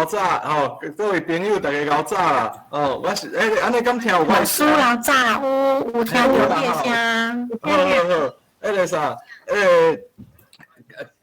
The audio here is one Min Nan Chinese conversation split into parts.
早吼，各位朋友，大家𠢕早啦！哦，我是欸，按呢敢聽有我老師𠢕早，有聽著你的聲。好好好，彼个啥，欸，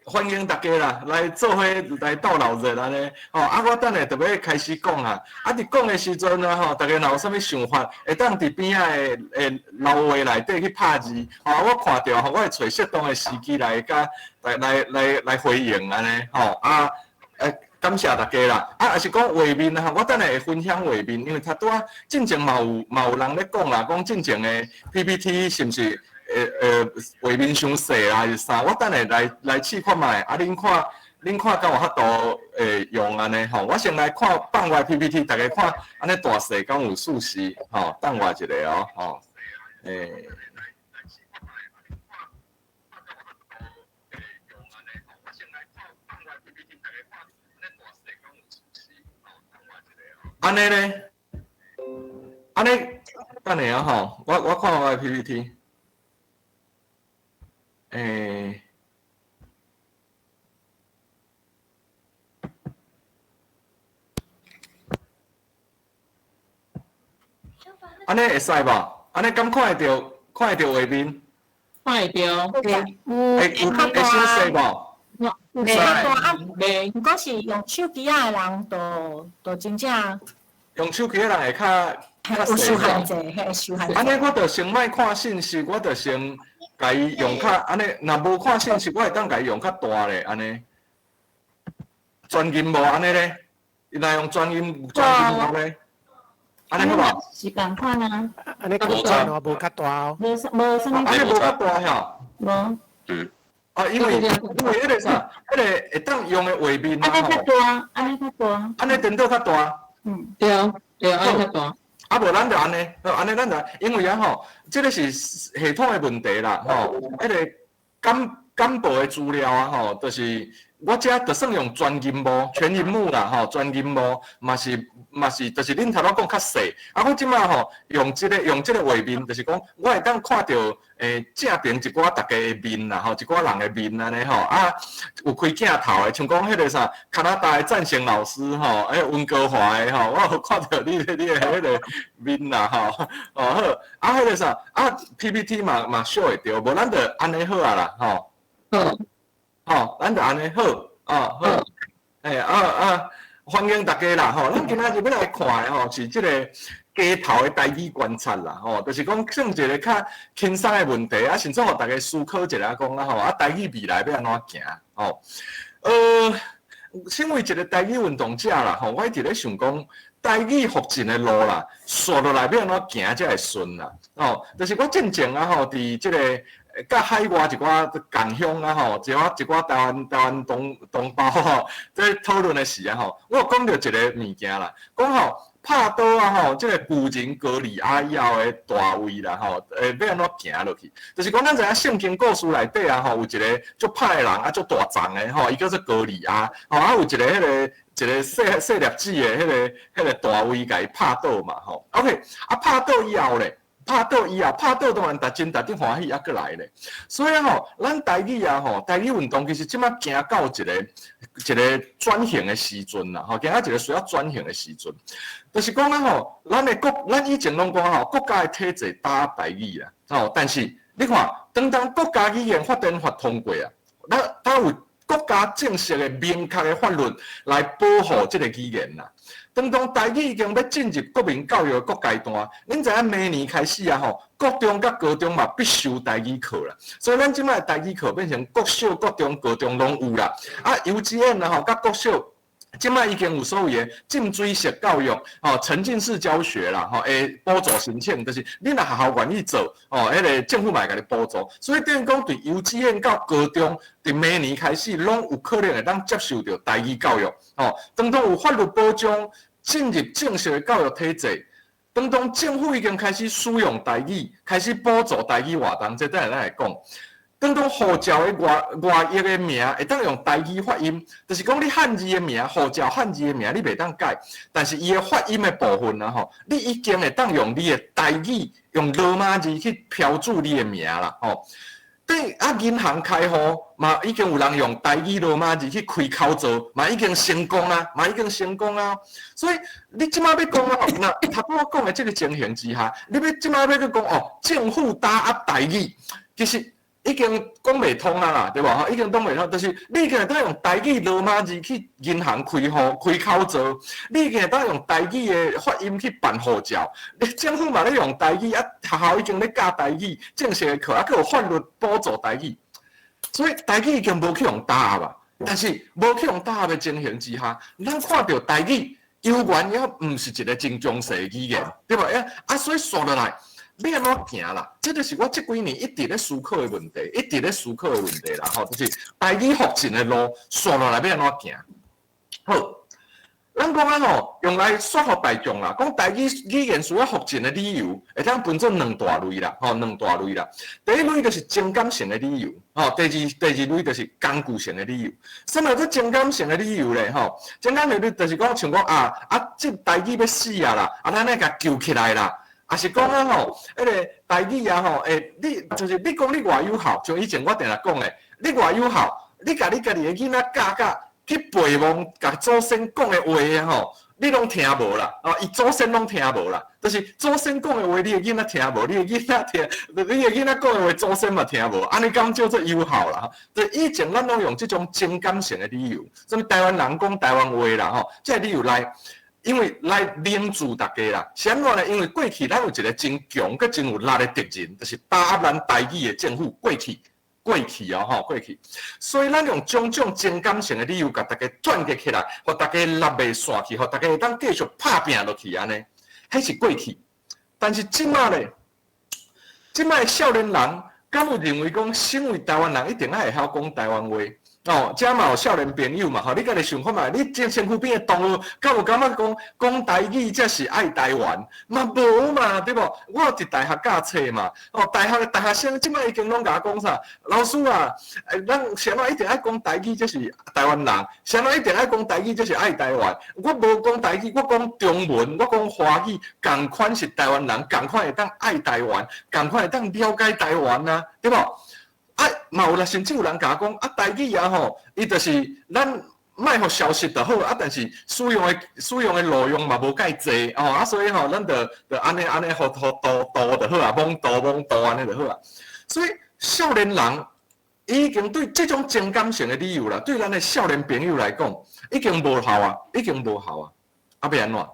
歡迎大家啦，來做伙來鬥鬧熱按呢。吼，啊，我等下就欲開始講啊。啊，佇講的時陣啊，吼，大家若有啥物想法，會當佇邊仔的的留話內底去拍字。吼，我看著吼，我會揣適當的時機來佮來來來來回應按呢。吼，啊，欸，感謝大家啦。啊，也是講畫面啊，我等下會分享畫面，因為頭拄仔進前嘛有人咧講啦，講進前的 PPT 是毋是？畫面傷細啊，還是啥？我等下來來試看覓，啊，恁看敢有法度會用按呢吼？我先來看放我的 PPT，大家看按呢大細敢有事實吼？等我一下哦，吼，欸。按呢咧？按呢？等下啊吼，我看我的 PPT。欸，按呢會使無？按呢敢看會著？看會著畫面？看會著。有會有會傷細無？有較大啊，毋過是用手機仔的人，就真正用手機的人會較較有受限制，嘿，受限制。按呢我就先莫看信息，我就先共伊用較按呢，若無看信息，我會當共伊用較大咧，按呢。全螢幕按呢咧，伊若用全螢幕咧，按呢好無？是仝款啊。按呢仝款哦，無較大哦。無無啥物。按呢無較大吼。無。嗯。啊，因為彼個啥，彼個會當用的畫面啊，按呢較大，按呢較大。按呢顛倒較大。嗯。對對，按呢較大。啊，無咱就按呢，好，按呢咱就，因為啊吼，這個是系統的問題啦，吼，彼個簡報的資料啊吼，就是我這就算用全螢幕、全螢幕啦，吼，全螢幕嘛是，就是恁頭拄講較細，啊，我這擺吼用這個畫面，就是講我會當看著正邊一寡大家的面啦，吼，一寡人的面按呢吼，啊，有開鏡頭的，像講彼個啥加拿大的贊成老師吼，欸，溫哥華的吼，我有看著你的彼個面啦，吼，哦好，啊，彼個啥，啊 PPT 嘛 show 會著，無咱就按呢好啊啦，吼。好。吼，咱就按呢好，哦好，欸啊啊，歡迎大家啦，吼，咱今仔日欲來看的吼是這個街頭的台語觀察啦，吼，就是講算一個較輕鬆的問題，啊，甚至予大家思考一下講啊，吼，啊，台語未來欲按怎行，吼，身為一個台語運動者啦，吼，我一直咧想講，台語復振的路啦，紲落來欲按怎行才會順啦，吼，就是我進前啊，吼，佇這個佮海外一寡共鄉啊吼，一寡台灣同胞吼，在討論的時啊吼，我有講著一個物件啦，講吼拍倒啊吼，這個巨人歌利亞以後的大衛啦吼，欸，欲按怎行落去？就是講咱知影聖經故事內底啊吼，有一個足歹的人啊，足大叢的吼，伊叫做歌利亞，吼啊有一個細細粒子的彼個大衛共伊拍倒嘛吼。OK，啊拍倒以後咧。拍倒以後，拍倒當然逐真逐真歡喜，猶閣來咧。所以吼，咱台語啊吼，台語運動其實這擺行到一個轉型的時陣啦，吼，行到一個需要轉型的時陣，就是講啊吼，咱以前攏講吼，國家的體制打台語啦，吼，但是你看，當國家語言發展法通過啊，咱有國家正式的明確的法律來保護這個語言啦。當台語已經欲進入國民教育的各階段，恁知影明年開始啊吼，國中佮高中嘛必修台語課啦。所以咱這擺台語課變成國小、國中、高中攏有啦。啊，幼稚園啊吼，佮國小，這擺已經有所謂的浸水式教育，吼，沉浸式教學啦，吼，會補助申請，就是你若學校願意做，吼，彼個政府嘛會共你補助。所以等於講，對幼稚園到高中，佇明年開始，攏有可能會當接受著台語教育，吼，當有法律保障。進入正式的教育體制，當政府已經開始使用台語，開始補助台語活動，這等下咱會講。當護照的外譯的名會當用台語發音，就是講你漢字的名，護照漢字的名你袂當改，但是伊的發音的部分啊吼，你已經會當用你的台語，用羅馬字去標註你的名啦吼。對啊，銀行開戶嘛，已經有人用台語羅馬字去開口做，嘛已經成功啊，嘛已經成功啊。所以你這馬欲講啊，若頭拄我講的這个情形之下，你欲這馬欲閣講哦，政府打壓台語，其實已經講袂通啊啦，對無吼？已經講袂通，就是你已經會當用台語羅馬字去銀行開戶開口做，你已經會當用台語的發音去辦護照，你政府嘛咧用台語啊，學校已經咧教台語，正式的課啊，閣有法律補助台語，所以台語已經無去予打壓啊。但是無去予打壓的情形之下，咱看著台語猶原猶毋是一个真強勢的語言，對無？啊，所以紲落來，欲按怎行啦？這就是我這幾年一直咧思考的問題，一直咧思考的問題啦。吼，就是台語復振的路，紲落來欲按怎行？好，咱講啊吼，用來說服大眾啦，講台語語言需要復振的理由，會當分做兩大類啦，吼，兩大類啦。第一類就是情感性的理由，吼，第二類就是工具性的理由。啥物叫做情感性的理由咧？吼，情感性的就是講像講啊啊，這台語欲死啊啦，啊，咱愛共救起來啦。啊是講啊吼，彼个台語啊吼，欸，你就是你講你偌有效，像以前我定定講的，你偌有效，你共你家己的囡仔教甲去背望，共祖先講的話啊吼，你攏聽無啦，哦，伊祖先攏聽無啦，就是祖先講的話，你的囡仔聽無，你的囡仔聽，你的囡仔講的話，祖先嘛聽無，按呢敢叫做有效啦？就以前咱攏用這種情感性的理由，啥物台灣人講台灣話啦吼，這个理由來。因為來凝聚大家啦，是按怎呢？因為過去咱有一个真強、閣真有力的敵人，就是打壓咱台語的政府。過去，過去哦，吼，過去。所以咱用種種情感性的理由，共大家團結起來，予大家力袂散去，予大家會當繼續拍拚落去按呢。彼是過去。但是這馬咧，這馬的少年人，敢有認為講，身為台灣人一定愛會曉講台灣話？哦，遮嘛有少年朋友嘛，吼，你家己想看覓，你這身軀邊的同學，敢有感覺講講台語才是愛台灣？嘛無嘛，對無？我有佇大學教冊嘛，哦，大學的大學生這擺已經攏共我講啥？老師啊，咱啥物一定愛講台語才是台灣人，啥物一定愛講台語才是愛台灣。我無講台語，我講中文，我講華語，仝款是台灣人，仝款會當愛台灣，仝款會當了解台灣啊，對無？啊，嘛有啦，甚至有人共我講啊，台語啊吼，伊就是咱莫予消失就好啊，但是使用的路用嘛無蓋濟哦，啊，所以吼，咱就就按呢按呢，予予渡渡就好啊，罔渡罔渡按呢就好啊。所以少年人已經對這種情感性的理由啦，對咱的少年朋友來講，已經無效啊，已經無效啊。啊，欲按怎？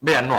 欲按怎？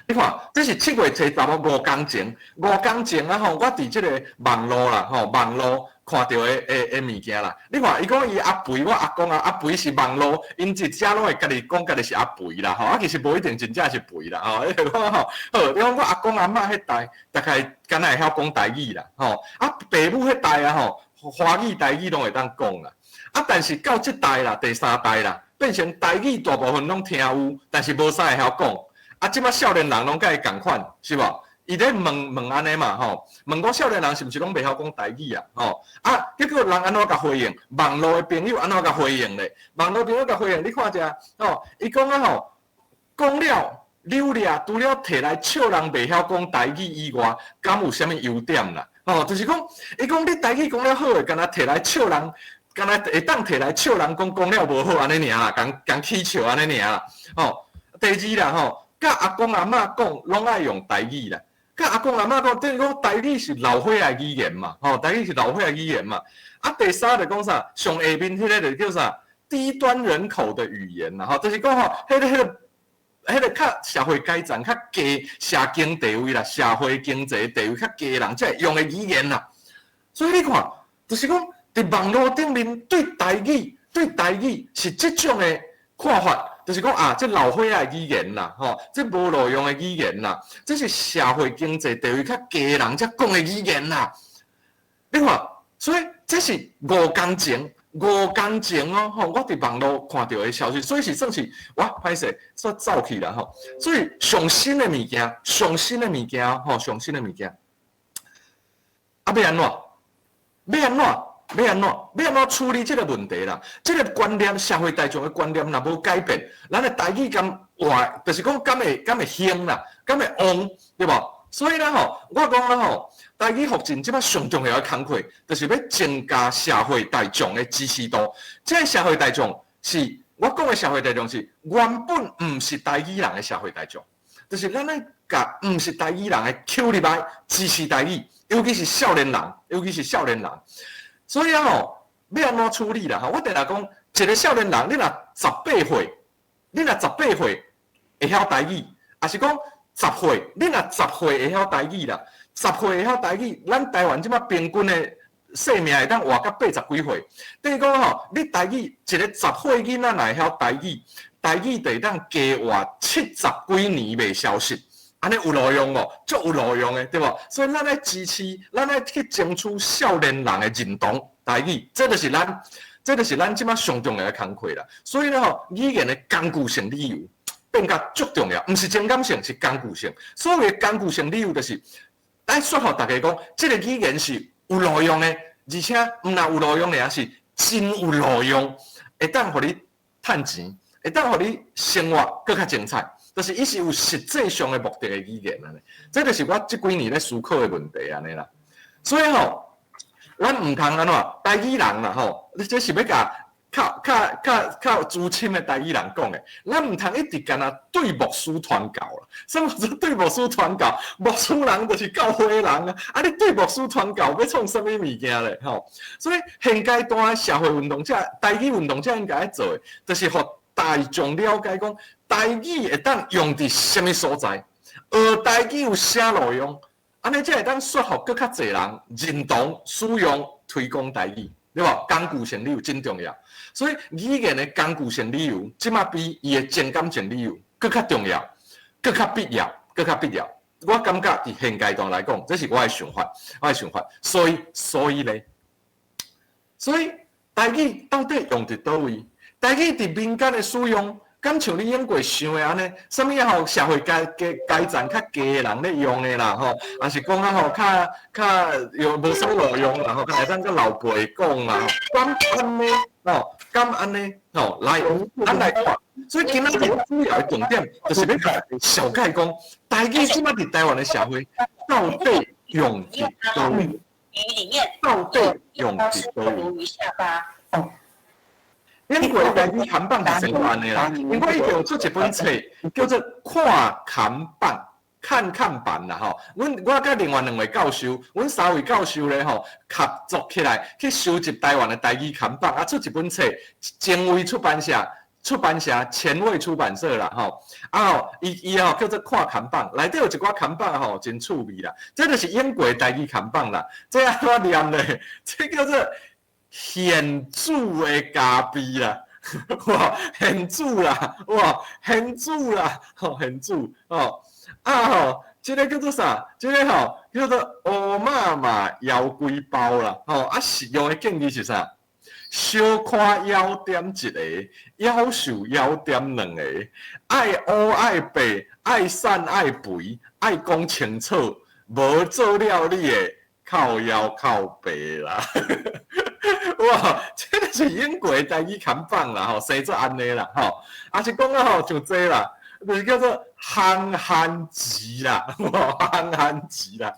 你看，這是7月初十五工前，5工前啊吼，我佇這个網路啦吼，網路看著的物件啦。你看，伊講伊阿肥，我阿公啊，阿肥是網路，𪜶一遮攏會家己講家己是阿肥啦吼，啊，其實無一定真正是肥啦吼。你講吼，好，你講我阿公阿嬤彼代，大概敢若會曉講台語啦吼，啊，爸母彼代啊吼，華語台語攏會當講啦。啊，但是到這代啦，第三代啦，變成台語大部分攏聽有，但是無啥會曉講。啊，這擺少年人攏佮伊仝款，是無？伊咧問問按呢嘛吼，問講少年人是毋是攏袂曉講台語啊？吼啊，結果人按怎共回應？網路的朋友按怎共回應咧？網路朋友共回應，你看者吼，伊講啊吼，講了扭掠，除了提來笑人袂曉講台語以外，敢有啥物優點啦？吼，就是講，伊講你台語講了好的，敢若提來笑人，敢若會當提來笑人講講了無好按呢爾啦，共共起笑按呢爾啦。吼，第二啦吼。佮阿公阿嬤講，攏愛用台語啦。佮阿公阿嬤講，等於講台語是老歲仔語言嘛，吼，台語是老歲仔語言嘛。啊，第三就講啥，上下面彼个就叫啥，低端人口的語言啦，吼，就是講吼，彼个較社會階層較低，社經地位啦，社會經濟地位較低人才會用的語言啦。所以你看，就是講佇網路頂面對台語是這種的看法。就是講啊，這老歲仔語言啦，吼，這無路用的語言啦，這是社會經濟地位較低人才講的語言啦。你看，所以這是五工前，五工前哦，吼，我佇網路看著的消息，所以是算是我歹勢，煞走去啦吼。所以上新的物件，上新的物件，吼，上新的物件，啊，欲按怎？欲按怎？欲按怎？欲按怎處理這个問題啦？這个觀念，社會大眾的觀念若無改變，咱的台語敢活，就是講敢會敢會興啦，敢會旺，對無？所以咧吼，我講咧吼，台語復振這擺上重要的工課，就是欲增加社會大眾的支持度。這个社會大眾是我講的社會大眾是原本毋是台語人的社會大眾，就是咱愛共毋是台語人的吸入來支持台語，尤其是少年人，尤其是少年人。所以啊吼，欲按怎處理啦？吼，我定定講，一个少年人，你若十八歲，你若十八歲會曉台語，抑是講十歲，你若十歲會曉台語啦，十歲會曉台語，咱台灣這擺平均的壽命會當活到80幾歲。等於講吼，你台語一个十歲囡仔若會曉台語，台語就會當加活70幾年袂消失。按呢有路用無？足有路用的，對無？所以咱愛支持，咱愛去爭取少年人的認同台語，這就是咱這擺上重要的工課啦。所以呢吼，語言的工具性理由變甲足重要，毋是情感性，是工具性。所謂的工具性理由，就是愛說服大家講，這个語言是有路用的，而且毋但有路用爾，是真有路用，會當予你趁錢，會當予你生活閣較精彩。就是伊是有實際上的目的的語言按呢，這就是我這幾年咧思考的問題按呢啦。所以吼，咱毋通按怎台語人啦吼，這是欲共較較較較資深的台語人講的，咱毋通一直干焦對牧師傳教啦。啥物叫對牧師傳教？牧師人就是教會人啊！啊，你對牧師傳教欲創啥物物件咧？吼！所以現階段的社會運動者、台語運動者應該愛做的，就是予大眾了解講，台語會當用佇啥物所在，學台語有啥路用，按呢才會當說服閣較濟人認同、使用、推廣台語，對無？工具性理由真重要，所以語言的工具性理由，這擺比伊的情感性理由閣較重要，閣較必要，閣較必要。我感覺佇現階段來講，這是我的想法，我的想法。所以，所以咧，所以台語到底用佇佗位？台語佇民間的使用，敢像你用過想的按呢？啥物吼社會階階階層較低的人咧用的啦吼，抑是講啊吼較較用無啥路用啦吼，會當佮老輩講啦，敢按呢？吼，敢按呢？吼，來，咱來看。所以今仔日主要的重點，就是欲紹介講，台語這擺佇台灣的社會到底用佇佗位？到底用佇佗位？英國台語看板是怎按呢啦？英國伊就有出一本冊，叫做《看看板》，看看板啦吼。阮我佮另外兩位教授，阮三位教授咧吼，合作起來去收集台灣的台語看板，啊，出一本冊，前衛出版社，出版社前衛出版社啦吼。啊吼，伊伊吼叫做看看板，內底有一寡看板吼，真趣味啦。這就是英國台語看板啦。這按怎念咧？這叫做現煮的咖啡啦，哇，現煮啦，哇，現煮啦，吼，現煮，吼，啊吼，這个叫做啥？這个吼叫做烏媽媽枵鬼包啦，吼，啊，實用的建議是啥？小看枵點一个，夭壽枵點兩个，愛烏愛白，愛瘦愛肥，愛講清楚，無做料理的靠枵靠白啦。哇，這个是英國台語看板啦，吼，生做按呢啦，吼，抑是講啊吼，像這啦，就是叫做憨憨吉啦，憨憨吉啦。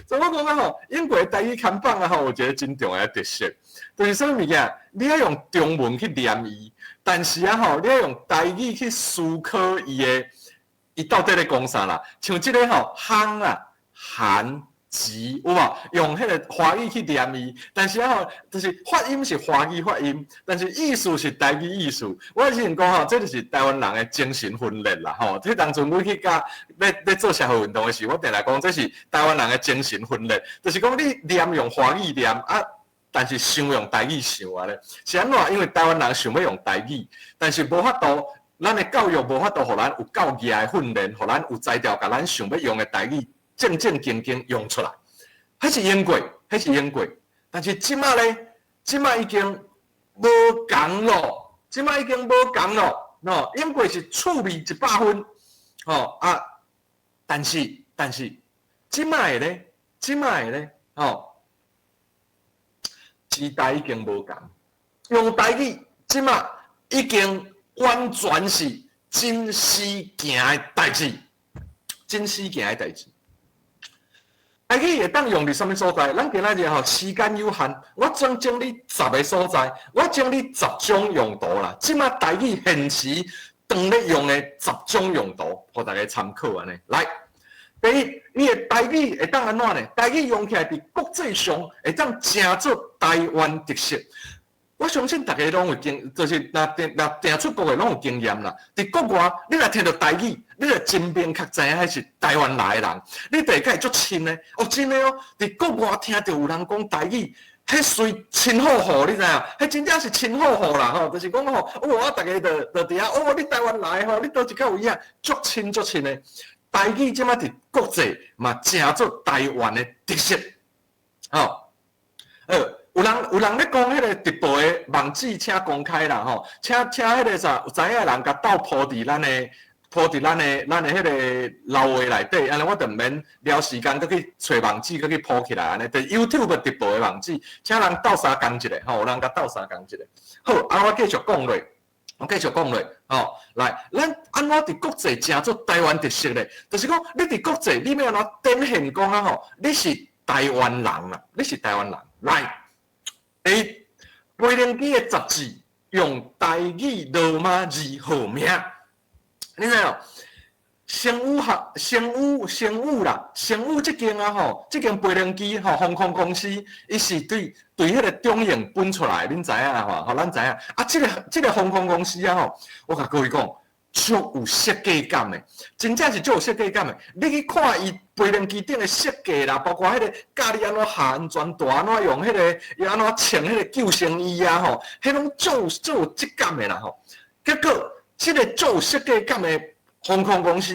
所以我講啊吼，英國台語看板啊吼，有一个真重要的特色，就是啥物件，你愛用中文去念伊，但是啊吼，你愛用台語去思考伊的，伊到底咧講啥啦？像這个吼，憨啊，韓。吉有無？用彼个華語去念伊，但是啊吼，就是發音是華語發音，但是意思是台語意思。我之前講吼，這就是台灣人的精神分裂啦吼。這當陣阮去佮欲欲做社會運動的時，我定定講這是台灣人的精神分裂，就是講你念用華語念啊，但是想用台語想按呢。是按怎？因為台灣人想欲用台語，但是無法度，咱的教育無法度予咱有夠額的訓練，予咱有才調，共咱想欲用的台語正正經經用出來，彼是英國，彼是英國。但是這擺咧，這擺已經無仝咯，這擺已經無仝咯。喏，英國是趣味100分，吼啊！但是但是，這擺的咧，這擺的咧，吼，時代已經無仝，用台語這擺已經完全是真死行的代誌，真死行的代誌。台語會當用佇啥物所在？咱今仔日吼時間有限，我將整理十个所在，我整理十種用途啦。這馬台語現時當咧用的十種用途，予大家參考按呢。來，第一，伊的台語會當按怎呢？台語用起來佇國際上會當成做台灣特色。我相信大家攏有經，就是若定若定出國的攏有經驗啦。佇國外，你若聽著台語，你就真明確知影彼是台灣來的人，你就會共伊足親的。哦，真的哦，佇國外聽著有人講台語，彼隨親好好，你知影？彼真正是親好好啦吼，就是講吼，哦，啊，逐家就就佇遐，哦，你台灣來吼，你佗一個位啊，足親足親的。台語這馬佇國際嘛，成做台灣的特色，吼，有人咧講彼个直播的網址，請公開啦吼，請請彼个啥有知影的人共鬥鋪佇咱的彼个老話內底，按呢我就毋免了時間閣去揣網址，閣去鋪起來按呢。佇 YouTube 直播的網址，請人鬥相共一下吼，有人共鬥相共一下。好，啊我繼續講落，我繼續講落，吼，來，咱按怎佇國際成做台灣特色咧？就是講你佇國際，你欲按怎展現講啊吼，你是台灣人啦，你是台灣人，來。第一，飛行機的雜誌用台語羅馬字號名，你知無？星宇學星宇星宇啦，星宇這間啊吼，這間飛行機吼，航空公司，伊是對對彼个中營分出來，恁知影吼？吼，咱知影。啊，這個航空公司啊吼，我共各位講，足有設計感的，真正是足有設計感的。你去看伊飛行機頂的設計啦，包括彼個教你按怎下安全帶，按怎用彼个，伊按怎穿彼个救生衣啊吼，彼攏足有質感的啦吼。結果，這个足有設計感的航空公司，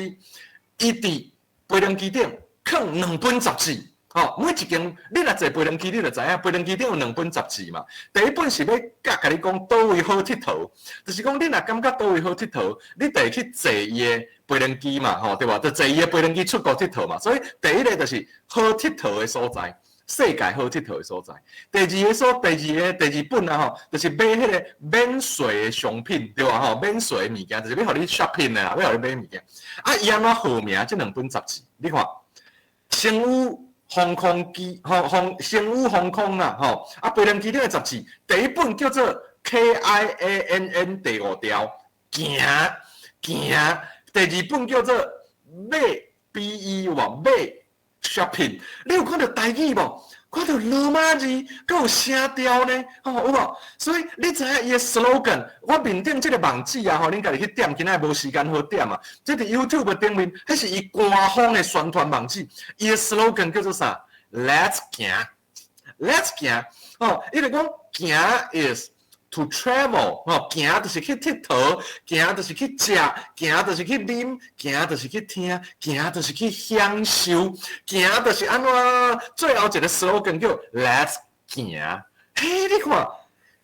伊佇飛行機頂囥兩本雜誌，吼，每一間你若坐飛行機，你就知影飛行機頂有兩本雜誌嘛。第一本是欲教共你講佗位好𨑨迌，就是講你若感覺佗位好𨑨迌，你就會去坐伊的飛行機嘛，吼，對無？就坐伊的飛行機出國𨑨迌嘛。所以第一个就是好𨑨迌的所在，世界好𨑨迌的所在。第二個第二本啊吼，就是買彼个免稅的商品，對無吼？免稅的物件，就是欲予你 shopping 的啦，欲予你買物件。啊，伊按怎號名？這兩本雜誌，你看，星宇航空機，吼航星宇航空啦，吼啊，飛行機頂的雜誌，第一本叫做 KIANN 第五條，行行。第二本叫做買 BE 有無買 shopping，你有看著台語無？看著羅馬字，閣有聲調呢，吼有無？所以你知影伊的 slogan，我面頂這个網址啊，吼，恁家己去點，今仔無時間好點啊。這佇 YouTube 頂面，彼是伊官方的宣傳網址，伊的 slogan 叫做啥？Let's 行，Let's 行，吼，伊就講行 is to travel，吼，行就是去𨑨迌，行就是去食，行就是去啉，行就是去聽，行就是去享受，行就是按怎？最後一个 slogan 叫 Let's 行。嘿，你看，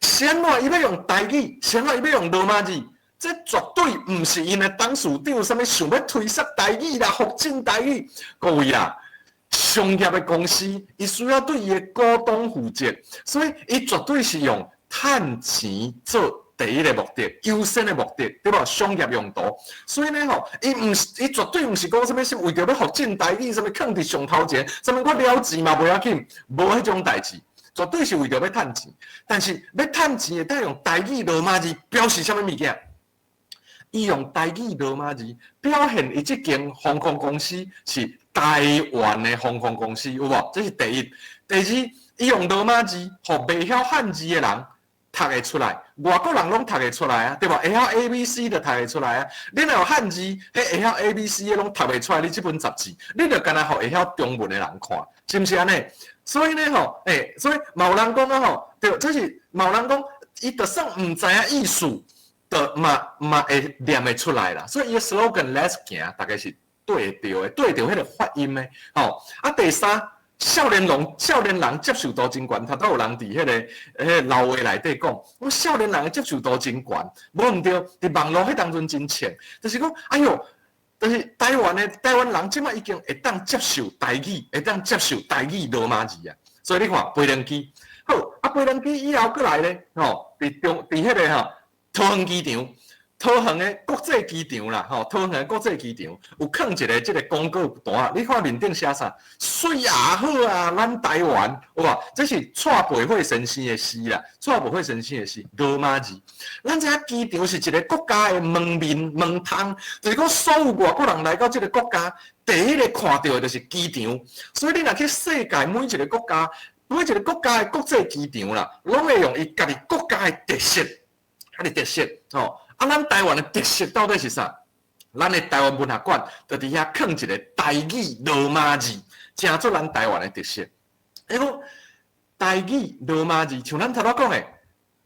是按怎？伊欲用台語，是按怎？伊欲用羅馬字？這絕對毋是𪜶的董事長啥物想欲推捒台語啦、復振台語。各位啊，商業的公司，伊需要對伊的股東負責，所以伊絕對是用趁錢做第一个目的，優先的目的，對無？商業用途。所以呢吼，伊毋是，伊絕對毋是講啥物是為著欲復振台語，啥物囥佇上頭前，啥物我了錢嘛無要緊，無彼種代誌，絕對是為著欲趁錢。但是欲趁錢會當用台語羅馬字表示啥物物件？伊用台語羅馬字表現伊這間航空公司是台灣的航空公司，有無？這是第一。第二，伊用羅馬字，予袂曉漢字的人讀會出來，外國人攏讀會出來啊，對無？會曉 A B C 就讀會出來啊。你若有漢字，彼會曉 A B C 的攏讀袂出來。你這本雜誌，你就干焦予會曉中文的人看，是毋是按呢？所以呢吼，所以嘛有人講啊吼，對，這是嘛有人講，伊就算毋知影意思，就嘛嘛會念會出來啦。所以伊的 slogan Let's 行，大概是對著的，對著彼个發音的，吼。啊，第三。少年人，少年人接受度真懸，頭拄有人佇彼个老話內底講，講少年人的接受度真懸，無毋對，佇網路彼當陣真淺，就是講，哎喲，就是台灣的台灣人這馬已經會當接受台語，會當接受台語羅馬字啊，所以你看飛行機，好，啊飛行機以後閣來咧，吼，佇中佇彼个吼桃園機場，桃園的國際機場啦，吼，桃園的國際機場有囥一个這个廣告單，你看面頂寫啥？媠啊好啊，咱台灣有無？這是蔡培慧先生的詩啦，蔡培慧先生的詩，羅馬字。咱知影機場是一个國家的門面門窗，就是講所有外國人來到這个國家，第一个看著的就是機場。所以你若去世界每一个國家，每一个國家的國際機場啦，攏會用伊家己國家的特色，家己特色吼。啊，咱台灣的特色到底是啥？咱的台灣文學館就佇遐囥一个台語羅馬字，成做咱台灣的特色。伊講台語羅馬字，像咱頭拄講的，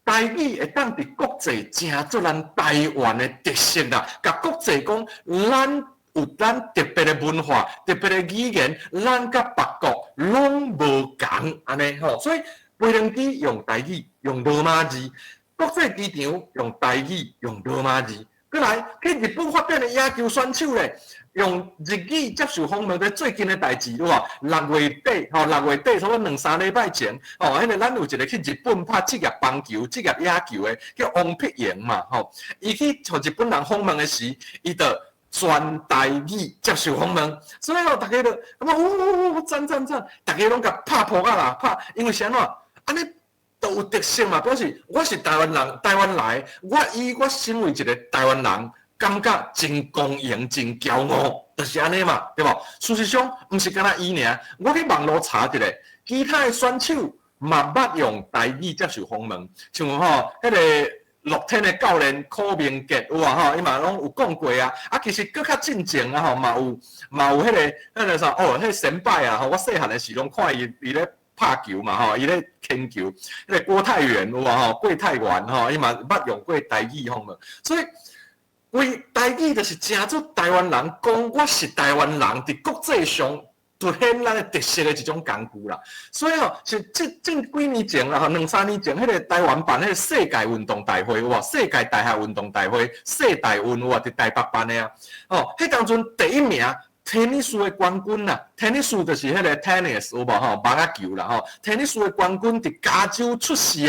台語會當佇國際成做咱台灣的特色啦，共國際講，咱有咱特別的文化、特別的語言，咱佮別國攏無仝按呢吼。所以飛行機用台語，用羅馬字。國際機場用台語，用羅馬字。閣來去日本發展的野球選手咧，用日語接受訪問。這最近的代誌有無？六月底吼，六月底差不多兩三禮拜前，吼，彼个咱有一個去日本拍職業棒球、職業野球的，叫王柏融嘛，吼。伊去予日本人訪問的時，伊就全台語接受訪問，所以吼，逐家就感覺哦，讚讚讚，逐家攏共拍噗仔啦，拍，因為是按怎？按呢。都有特色嘛，表示我是台灣人，台灣來，我以我身為一個台灣人，感覺真光榮、真驕傲，就是按呢嘛，對無？事實上，毋是干焦伊爾，我去網路查一下，其他的選手嘛捌用台語接受訪問，像吼彼个樂天的教練柯明傑有無吼？伊嘛攏有講過啊。啊，其實閣較進前啊吼，嘛有彼个啥哦，彼个先輩啊吼，我細漢的時攏看伊伊咧拍球嘛吼，伊咧牽球，彼个郭泰源有無吼？郭泰源吼，伊嘛捌用過台語訪問，所以為台語就是成做台灣人講我是台灣人，佇國際上凸顯咱的特色的一種工具啦。所以吼，是這這幾年前啦吼，兩三年前，彼个台灣辦彼个世界運動大會有無？世界大學運動大會，世大運有無？佇台北辦的啊。吼，彼當陣第一名。tennis 的冠軍啦，tennis 就是彼個 tennis 有無吼？網仔球啦吼，tennis 的冠軍佇加州出世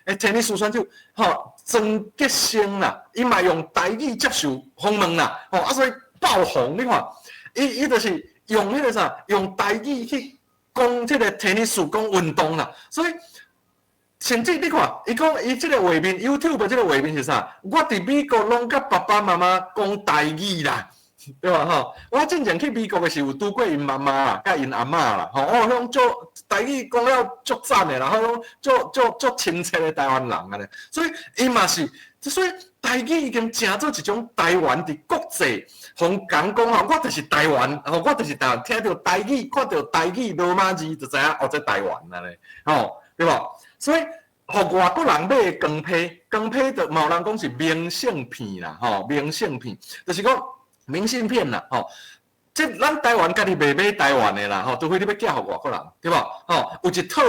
的，tennis 選手吼，曾杰生啦，伊嘛用台語接受訪問啦，吼啊所以爆紅，你看，伊就是用彼個啥，用台語去講這個 tennis 講運動啦，所以甚至你看，伊講伊這個畫面，YouTube 這個畫面是啥？我佇美國攏佮爸爸媽媽講台語啦。對吧？吼，我進前去美國的時有拄過𪜶媽媽啦，佮𪜶阿嬤啦，吼，哦，彼種足台語講了足讚的啦，彼種足足足親切的台灣人按呢，所以伊嘛是，所以台語已經成做一種台灣佇國際，予人講吼，我就是台灣，吼，我就是台灣，聽著台語，看著台語羅馬字就知影哦，這台灣按呢，吼，對無？所以，予外國人買的光批，光批就嘛有人講是明信片啦，吼，明信片，就是講。明信片啦，吼，這咱台灣家己袂買台灣的啦，吼，除非你欲寄予外國人，對無？吼，有一套